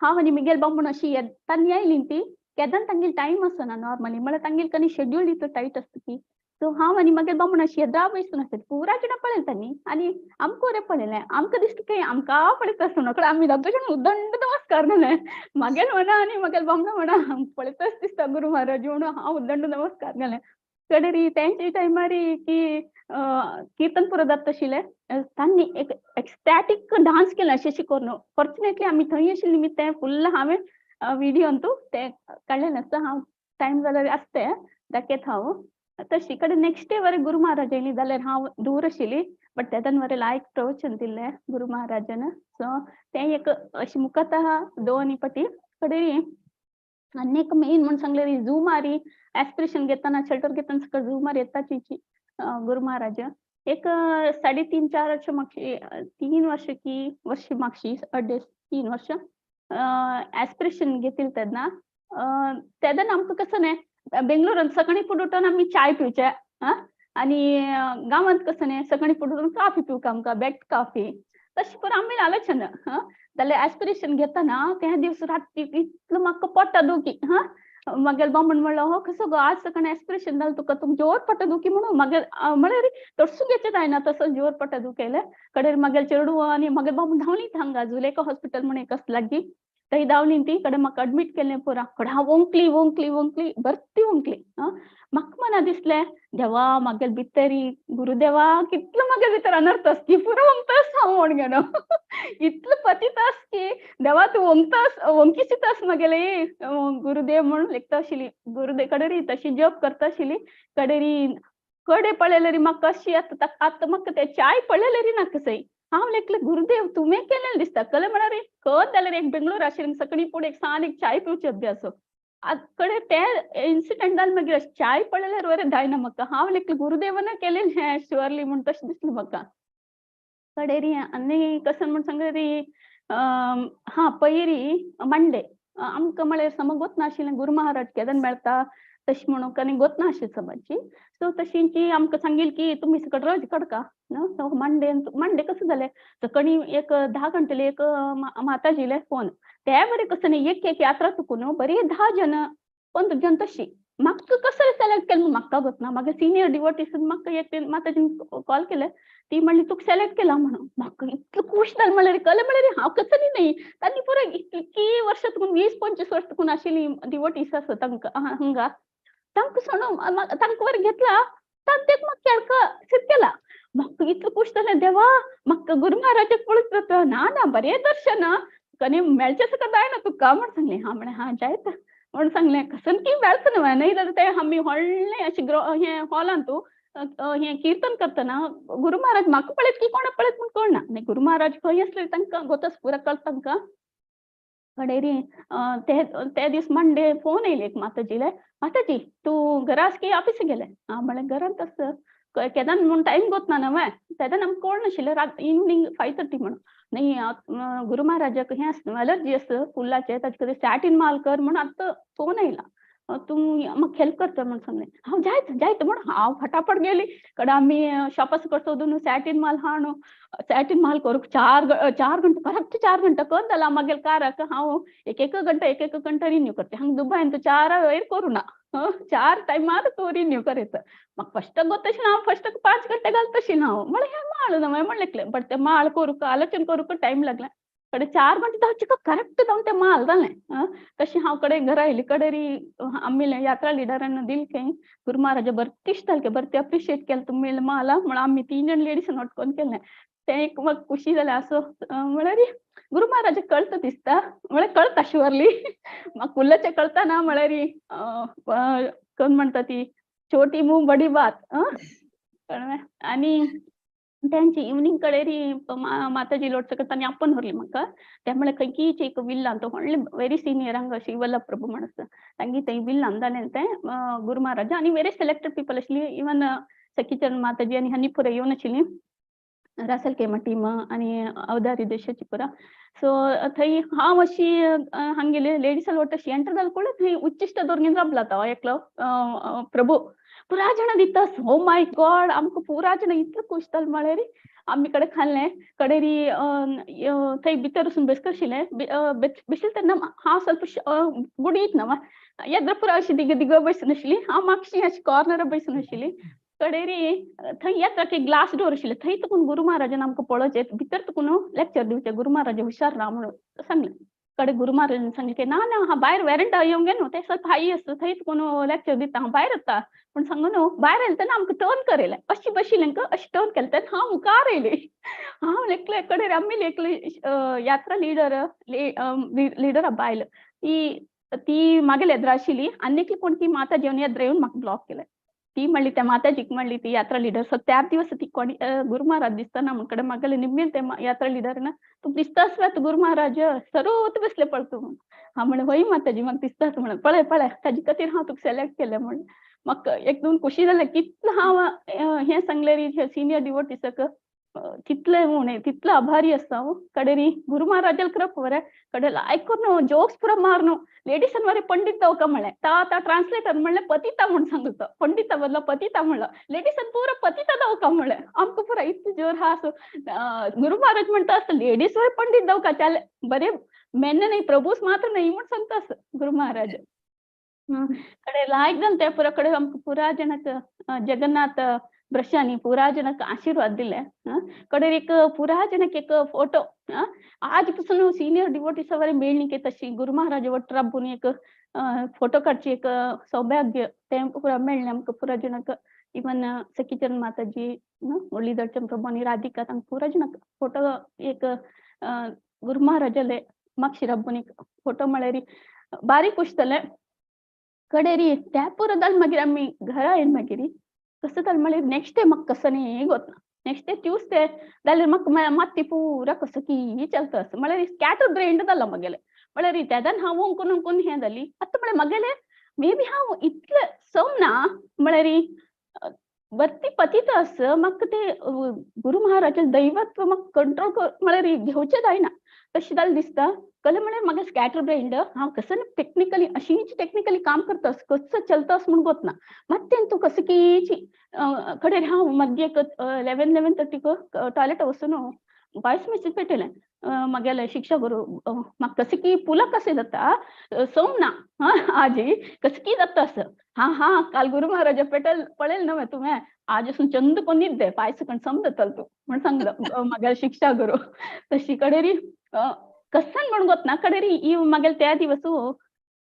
J: हांव आनी मिगेल बामण अशी तांणी आयली ती केदन तांगेल टायम आसना नॉर्मली, म्हळ्यार तांगेल कनी शेड्यूल इतलो टायट आसता की. सो हांव आनी मगेल बामण अशी येद्रा बैसून आसता, पुरा जाणां पळयलें तांणी आनी आमकां बरें पळयलें. आमकां दिसता की आमकां पळयता आसतना कडेन आमी दोग जाण उदंड नमस्कार घालें. मागेल म्हणा आनी मगेल बामण म्हणा पळयताच दिसता गुरू महाराज म्हणून हांव उदंड नमस्कार घालें. कडेरी तेंच्या टायमारी की कीर्तन पुरो जाता आशिल्लें, तांणी एक एक्स्टॅटीक डान्स केलें अशें अशें करून. फॉर्च्युनेटली आमी थंय आशिल्ली निमित्त तें फुल्ल हांवें विडियो न्हू तें काडलेलें आसता. हांव टायम जाल्यार आसता दाखयता हांव तशी. कडेन नेक्स्ट डे वरे गुरू महाराज येयली जाल्यार हांव दूर आशिल्ली, बट तेदन वरे लायक प्रवचन दिल्लें गुरू महाराजान. सो तें एक अशें मुखात आहा दोन पटी. कडेन आनी एक मेन म्हूण सांगलें, झुमारी एस्पिरेशन घेतना शेल्टर घेतना सगळं झुमार येताची गुरू महाराज. एक 3.5-4 वर्ष मागशी, 3 वर्ष की वर्ष मागशी, अडेच 3 वर्ष एस्पिरेशन घेतील तेन्ना तेन्ना आमकां कसं न्ही बेंगलोरांत सकाळी फुडें उठून आमी चाय पिवचे आनी गांवांत कसं न्ही सकाळी फुडें उठून काफी पिवका आमकां, बेट काफी तशें करून आमी आलोचना. जाल्यार एस्पिरेशन घेतना त्या दिवस राती इतलो म्हाका पोटा दुखी. हा मागेल बामण म्हणलो, हो कसो गो आज सकाळी एस्पिरेशन जालें तुका, तुका जोर पोटा दुखी म्हणून. मागीर म्हळ्यार तडसूं घेचें जायना तसो जोर पोटा दुखयलें. कडेर मागेल चेडू आनी मागीर बामण धांवली हांगा जुलेका हॉस्पिटल म्हणून एक आसा लागीं, थंय धांवली ती. कडेन म्हाका एडमीट केलें पुरा. कडेन हांव ओंकली ओंकली ओंकली भरती ओंकली. म्हाका मना दिसलें देवा मागेल भितरी गुरुदेवा कितलो मागेल भितर अनर्थ आस की पुरो ओंकतास हांव म्हण गेलो. इतलो पतीत आस की देवा तूं ओंकतास ओंकीसीतास मागेले गुरुदेव म्हणून लेखता आशिल्ली. गुरुदेव कडेरी तशी जप करता आशिल्ली. कडेरी कडे पळयलें री म्हाका कशी आतां आतां म्हाका ते चाय पळयलें री नाका सई. हांव लेखलें गुरुदेव तुवें केलें दिसता कलें म्हळ्यार खत जाल्यार एक बेंगळूर आशिल्लें सकाळी फुडें एक सान एक चाय पिवची अभ्यास कडे ते इन्सिडंट जालें. मागीर चाय पळयल्यार बरें जायना म्हाका. हांव लेखलें गुरुदेवान केलें हें शुअरली म्हूण तशें दिसलें म्हाका. कडेरी आनी कसं म्हूण सांगलें री हा पयरी मंडे आमकां म्हळ्यार समज गोत नाशिल्लें गुरू महाराज केदन मेळटा तशें म्हणून आनी गोत नाशिल्लें समजची. सो तशींची आमकां सांगील की तुमी सकट रज कडका न्हू. सो मंडे मंडे कसं जालें सकाळी एक 10 घंटेले एक माताजीले फोन ते बरें कसं न्ही एक एक यात्रा चुकून बरी 10 जण 15 जण तशी म्हाका कसं सिलेक्ट केलें म्हाका गोत ना. मागीर सिनियर डिवोटीस म्हाका एक माताजीन कॉल केलें, ती म्हणली तुका सिलेक्ट केला म्हणून. म्हाका इतलें खूश जालें म्हणल्यार कळ्ळें म्हणल्यार हांव कसं न्ही तांणी पुरो इतकी वर्सां तुकून 20-25 वर्सां तुकून आशिल्ली डिवोटीस आसा तांकां हांगा तांकां सोडून तांकां बरें घेतला तांकां म्हाका केळका सिद्ध केला. म्हाका इतलें खूश जालें देवा म्हाका गुरू महाराजाक पळयत ना ना बरें दर्शन कनी मेळचें सगळं जायना तुका म्हण सांगलें. हा म्हळें हा जायत म्हण सांगलें कसन की मेळचो न्हय न्हय जाल्यार तें आमी व्हडलें अशें हें हॉलांत हें कीर्तन करतना गुरू महाराज म्हाका पळयत की कोणा पळयत म्हूण कळना. आनी गुरू महाराज खंय आसले तांकां गोतच पुरा कळटा तांकां. कडेरी ते दीस मंडे फोन येयले एक माताजीले, माताजी तूं घरा आस की ऑफिसाक गेलें? हांव म्हळें घरांत आसा. केदन म्हूण टायम गोत ना न्हय तेदन आमकां कळनाशिल्लें रात इवनींग 5:30 म्हणून. न्ही गुरू महाराजाक हें आसता एलर्जी आसता फुलाचें ताचे खातीर सॅटीन माल कर म्हणून आतां फोन येयला, तूं म्हाका हेल्प करता म्हूण सांगलें. हांव जायत जायत म्हूण हांव फटाफट गेली. कडेन आमी शॉपा सकट सोदून सॅटीन माल हाणू सॅटीन माल करूंक 4 घंटे करेक्ट 4 घंटे कर जाला मागीर काराक हांव एक एक घंटा एक एक घंटा रिन्यू करते. हांगा दुबायन 4 वयर करूं ना, 4 टायमार तूं रिन्यू करयता. म्हाका फस्टाक गोत हांव फस्टाक 5 घंटे घालता हांव म्हळ्यार हें माळ न्हय म्हणलें. बट तें माळ करूंक आलोचन करूंक टायम लागलें. कडे 4 घंटे धांवचे करेक्ट जावन तें माल जालें. तशें हांव कडेन घरा आयली. कडेरी आमी यात्रा लिडरान दिल खंय गुरू महाराजा बरें इश्ट जालें बरें अप्रिशिएट केलें तुमी माला म्हणून आमी 3 जण लेडीसान वटकोन केलें. तें एक म्हाका खुशी जालें. असो म्हळ्यार गुरू महाराजा कळटा दिसता म्हळ्यार कळटा शुअरली म्हाका कुल्लाचें कळटा ना म्हळ्यार कोण म्हणटा ती छोटी मूं बडी बात. कळ्ळें. आनी त्यांची इव्हनिंग कडेरी माताजी लोटसकर तांणी आपोवन व्हरली म्हाका. ते म्हळ्यार खंयचीच एक विल्ला तो व्हडले व्हेरी सिनियर हांगा श्रीवल्लभ प्रभू म्हणस तांगी थंय विल्लान जालें तें गुरू महाराज आनी व्हेरी सिलेक्टेड पीपल आशिल्ली. इवन सखीचरण माताजी आनी हांनी पुरा येवन आशिल्ली, रासल केमा टीम आनी अवधारी देशाची पुरा. सो थंय हांव अशी हांगेले लेडीज लोट अशी एंटर जाल कोण थंय उच्चिश्ट दवरून राबला तो एकलो प्रभू. पुरा जाणां दिता, ओ my God, आमकां पुरा जाणां इतलें खूश जालें म्हळ्यार आमी कडेन खाल्लें कडेरी थंय भितर वचून बेसकशिल्लें बेसले तेन्ना हांव ಸ್ವಲ್ಪ गुडीत न्हू येद्र पुरा अशी दिग दिग बसून आशिल्ली. हांव मातशी अशी कॉर्नर बसून आशिल्ली. कडेरी थंय येता की ग्लास डोर आशिल्ले थंय तुकून गुरू महाराजान आमकां पळोवचें, भितर तुकून लेक्चर दिवचें, गुरू महाराज हुशार ना म्हणून सांगलें. कडे गुरू महाराजान सांगलें की ना ना हांव भायर वेरंडा येवंक गे न्हू, तें ಸ್ವಲ್ಪ हाय आसता थंय तुकून लेक्चर दिता, हांव भायर येता पूण सांगू न्हू. भायर आयलें तेन्ना आमकां टर्न करयलें, अशी बशिल्लें अशी टर्न केलें तेन्ना हांव मुखार येयली. हांव एकले कडेर आमी एकले यात्रा लिडर लिडर बायल ती ती मागील येद्रा आशिल्ली आनी एकली कोण ती माता जेवन येद्रा येवन म्हाका ब्लॉक केलें. ती म्हणली त्या माताजीक म्हणली ती यात्रा लिडर. सो त्या दिवस ती कोणी गुरू महाराज दिसतना म्हण कडेन मागले निम्मेल ते यात्रा लिडर ना तूं दिसतास वे गुरू महाराज सरूत बसले पळ तूं म्हणून. हांव म्हणलें हय माताजी म्हाका दिसतास म्हणून, पळय पळय ताजे खातीर हांव तुका सिलेक्ट केलें म्हणून. म्हाका एकदम खुशी जालें कितलें हांव हें सांगलें री सिनियर डिवोटीसाक तितलें म्हण तितलो आभारी आसता हांव. कडेरी गुरू महाराजाल कृप बरें कडे लायक न्हू जोक्स पुरा मार न्हू लेडीसान बरें पंडित जावका म्हणलें ता ट्रान्सलेटर म्हणलें पतिता म्हूण सांगता, पंडिता बदला पतिता म्हणलं, लेडीसान पुरा पतिता जावका म्हणलें. आमकां पुरा इतलें जोर आहा. सो गुरू महाराज म्हणटा आसता लेडीज वय पंडित जावका चाले बरें मेन्ने नाही प्रभूच मात्र नाही म्हूण सांगता आसता गुरू महाराज. कडे लायक जालें तें पुरा कडे आमकां पुरा जाणांक जगन्नाथ ब्रशांनी पुरा जणांक आशीर्वाद दिले. कडेर एक पुरा जणांक एक फोटो आज पासून सिनियर डिवोटीसा वरी मेळणी तशी गुरू महाराज वट राबून एक फोटो काडची एक सौभाग्य तें पुरा मेळ्ळें आमकां पुरा जणांक. इवन सखीचरण माताजी मुरलीधर प्रभू आनी राधिका तांकां पुरा जणांक फोटो एक गुरू महाराजाले मागशी राबून एक फोटो म्हळ्यार बारीक खुश जालें. कडेरी त्या पुरो जालें मागीर आमी घरा येयन मागीर कसं जालें म्हळ्यार नेक्स्ट डे म्हाका कसं न्ही गोतना नेक्स्ट डे ट्यूजडे जाल्यार म्हाका मात्ती पुरा कसं की चलता असं म्हळ्यार स्कॅटर ब्रेन जालां म्हगेलें. म्हळ्यार तेदान हांव अंकून अंकून हें जाली आतां म्हळ्यार म्हगेलें मे बी हांव इतलें सम ना म्हळ्यार बत्ती पतित आस म्हाका ते गुरू महाराजाचें दैवत्व म्हाका कंट्रोल म्हळ्यार घेवचें जायना तशें जालें दिसता. कलें म्हळ्यार म्हागे स्कॅटर ब्रेन हांव कसं टेक्निकली अशीच टेक्निकली काम करता कसं चलता म्हूण गोतना मात तूं कसं की कडेर हांव मध्य एक 11-11:30 टॉयलेट वचून वॉयस मेसेज पेटयलें म्हगेलें शिक्षा गुरू म्हाका कसं की पुला कशें जाता सोम ना आजी कसं की जाता असं हा हा काल गुरू महाराजा पेटल पळयल न्हय तुवें आज असून चंद कोण न्हिद पांय सकण समजतल तूं म्हण सांगलो म्हगेले शिक्षा गुरू. तशी कडेरी कसन म्हण गोतना कडेरी ही म्हगेले त्या दिवस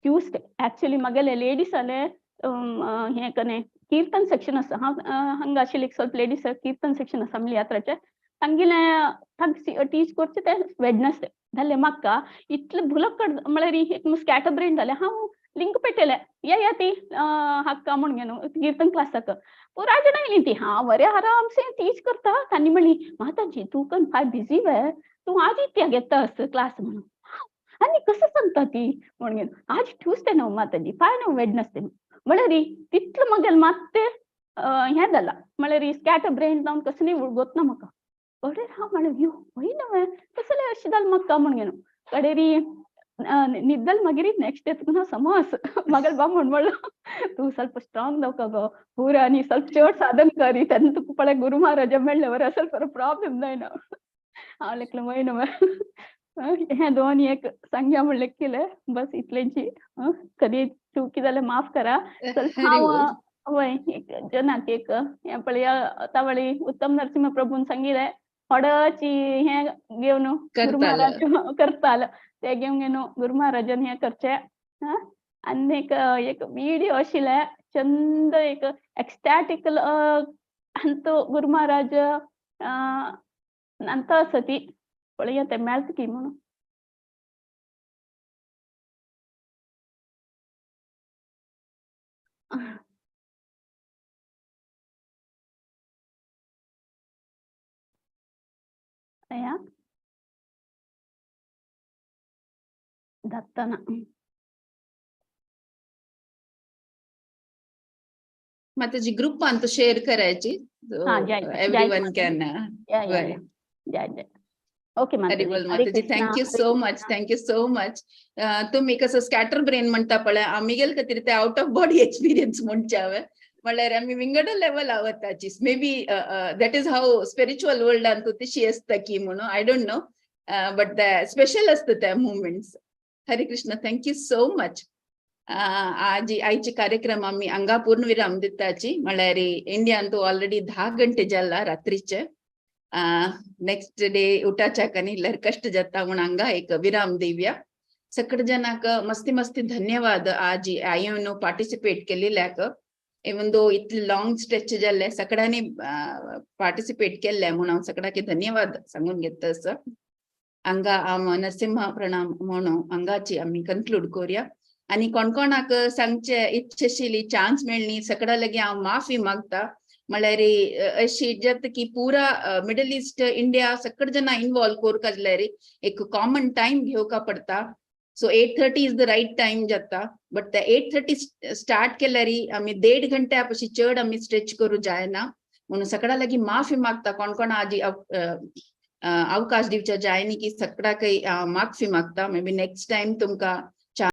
J: ट्यूजडे एक्चुअली म्हगेले लेडीसाले हें कने कीर्तन सेक्शन आसा. हांव हांगा आशिल्ली एक ಸ್ವಲ್ಪ लेडीज कीर्तन सेक्शन आसा आमले यात्राचें तांगेलें तांकां टीच करचें तें वेडनसडे जालें म्हाका इतलें भुलक म्हळ्यार एक स्कॅटर ब्रेन जालें. हांव लिंक पेटयलें या या ती हक्का म्हूण गे न्हू कीर्तन क्लासाक पुरा जाणां येयलीं ती हांव बरें आरामसे टीच करता. तांणी म्हणली माताजी तूं कन फाय बिजी वे तूं आज इत्या घेता असं क्लास म्हणून आनी कसं सांगता ती म्हणून घेवन आज ट्यूजडे न्हू माताजी फाय न्हू वेडनसडे म्हळ्यार तितलें म्हगेलें मात्तें हें जालां म्हळ्यार स्कॅटर ब्रेन जावन कसं न्ही गोतना म्हाका. कडेर हांव म्हणलें यो हय न्हय कसलें अशें जालें म्हाका म्हण घेवन कडेरी न्हिदल मागीर नेक्स्ट डे तुका समज म्हाका बा म्हण म्हणलो तूं ಸ್ವಲ್ಪ स्ट्रांग जावका गो पुरा आनी ಸ್ವಲ್ಪ चड साधन करी तेन्ना तुका पळय गुरू महाराजा मेळ्ळें बरें ಸ್ವಲ್ಪ प्रॉब्लेम जायना. हांव लेखलें वय न्हय हें दोन एक सांग्या म्हणलें केलें बस इतलेंची. कधी चुकी जाल्यार माफ करा. हांव वय एक जनाक एक हें पळय तावळी उत्तम नरसिंह प्रभून सांगिल्लें थोडची हें घेवन गुरू महाराज करतालो ते घेवन घेवन गुरू महाराजान हें करचें. आनी एक एक विडियो आशिल्लें चंद एक एक्स्टॅटीक तो गुरू महाराज अंत आसा ती पळया तें मेळटा की म्हणून. या धाडटना.
B: माताजी ग्रुपान तो शेअर करायची.
J: हा, जय जय
B: एव्हरीवन
J: माताजी.
B: Can.
J: या या या, जय जय. ओके
B: हरी
J: माताजी,
B: बोल
J: हरे
B: माताजी,
J: Krishna,
B: thank you
J: Hare
B: so much,
J: Krishna.
B: Thank you so much. तुम्ही कसं स्कॅटर ब्रेन म्हणता पळय, आमी गेल खातीर ते आउट ऑफ बॉडी एक्सपिरियन्स म्हणचे हांवें, म्हणल्यार आमी विंगड लेवल वताची. Maybe that is how spiritual वर्ल्डान तूं तशी आसता की म्हणून, I don't know, but the special आसता त्या movements. Hare Krishna, thank you so much. आज आयचे कार्यक्रम आमी हांगा पूर्ण विराम दिताची, म्हणल्यार इंडियान तूं ऑलरेडी 10 घंटे जाला रात्रीचे. नेक्स्ट डे उठाच्याक आनी इल्ल्यार कश्ट जाता म्हूण हांगा एक विराम दिवया. सगळे जणांक मस्ती मस्ती धन्यवाद आज आयन पार्टिसिपेट केलेल्याक. इवन दो इतले लॉंग स्ट्रेच जाल्ले, सगळ्यांनी पार्टिसिपेट केल्ले म्हूण हांव सगळ्याक धन्यवाद सांगून घेता. असो हांगा हांव नरसिंह प्रणाम म्हणून हांगाची आमी कन्क्लूड करूया. आनी कोण कोणाक सांगचे इच्छा आशिल्ली, चान्स मेळ्ळी, सगळ्या लागीं हांव माफी मागता. म्हणल्यार अशी जाता की पुरा मिडल ईस्ट, इंडिया सगळे जाणां इन्वॉल्व करपाक जाल्यार एक कॉमन टायम घेवका पडटा. So 8:30 is the right time जाता, बट ते 8:30 स्टार्ट केल्यार आमी 1.5 घंट्या पशी चड आमी स्ट्रेच करूं जायना म्हणून सगळ्या लागीं माफी मागता. कोण कोण आजी अवकाश दिवच्या जायनी की सगळ्याकय माफी मागता. मे बी नेक्स्ट टायम तुमकां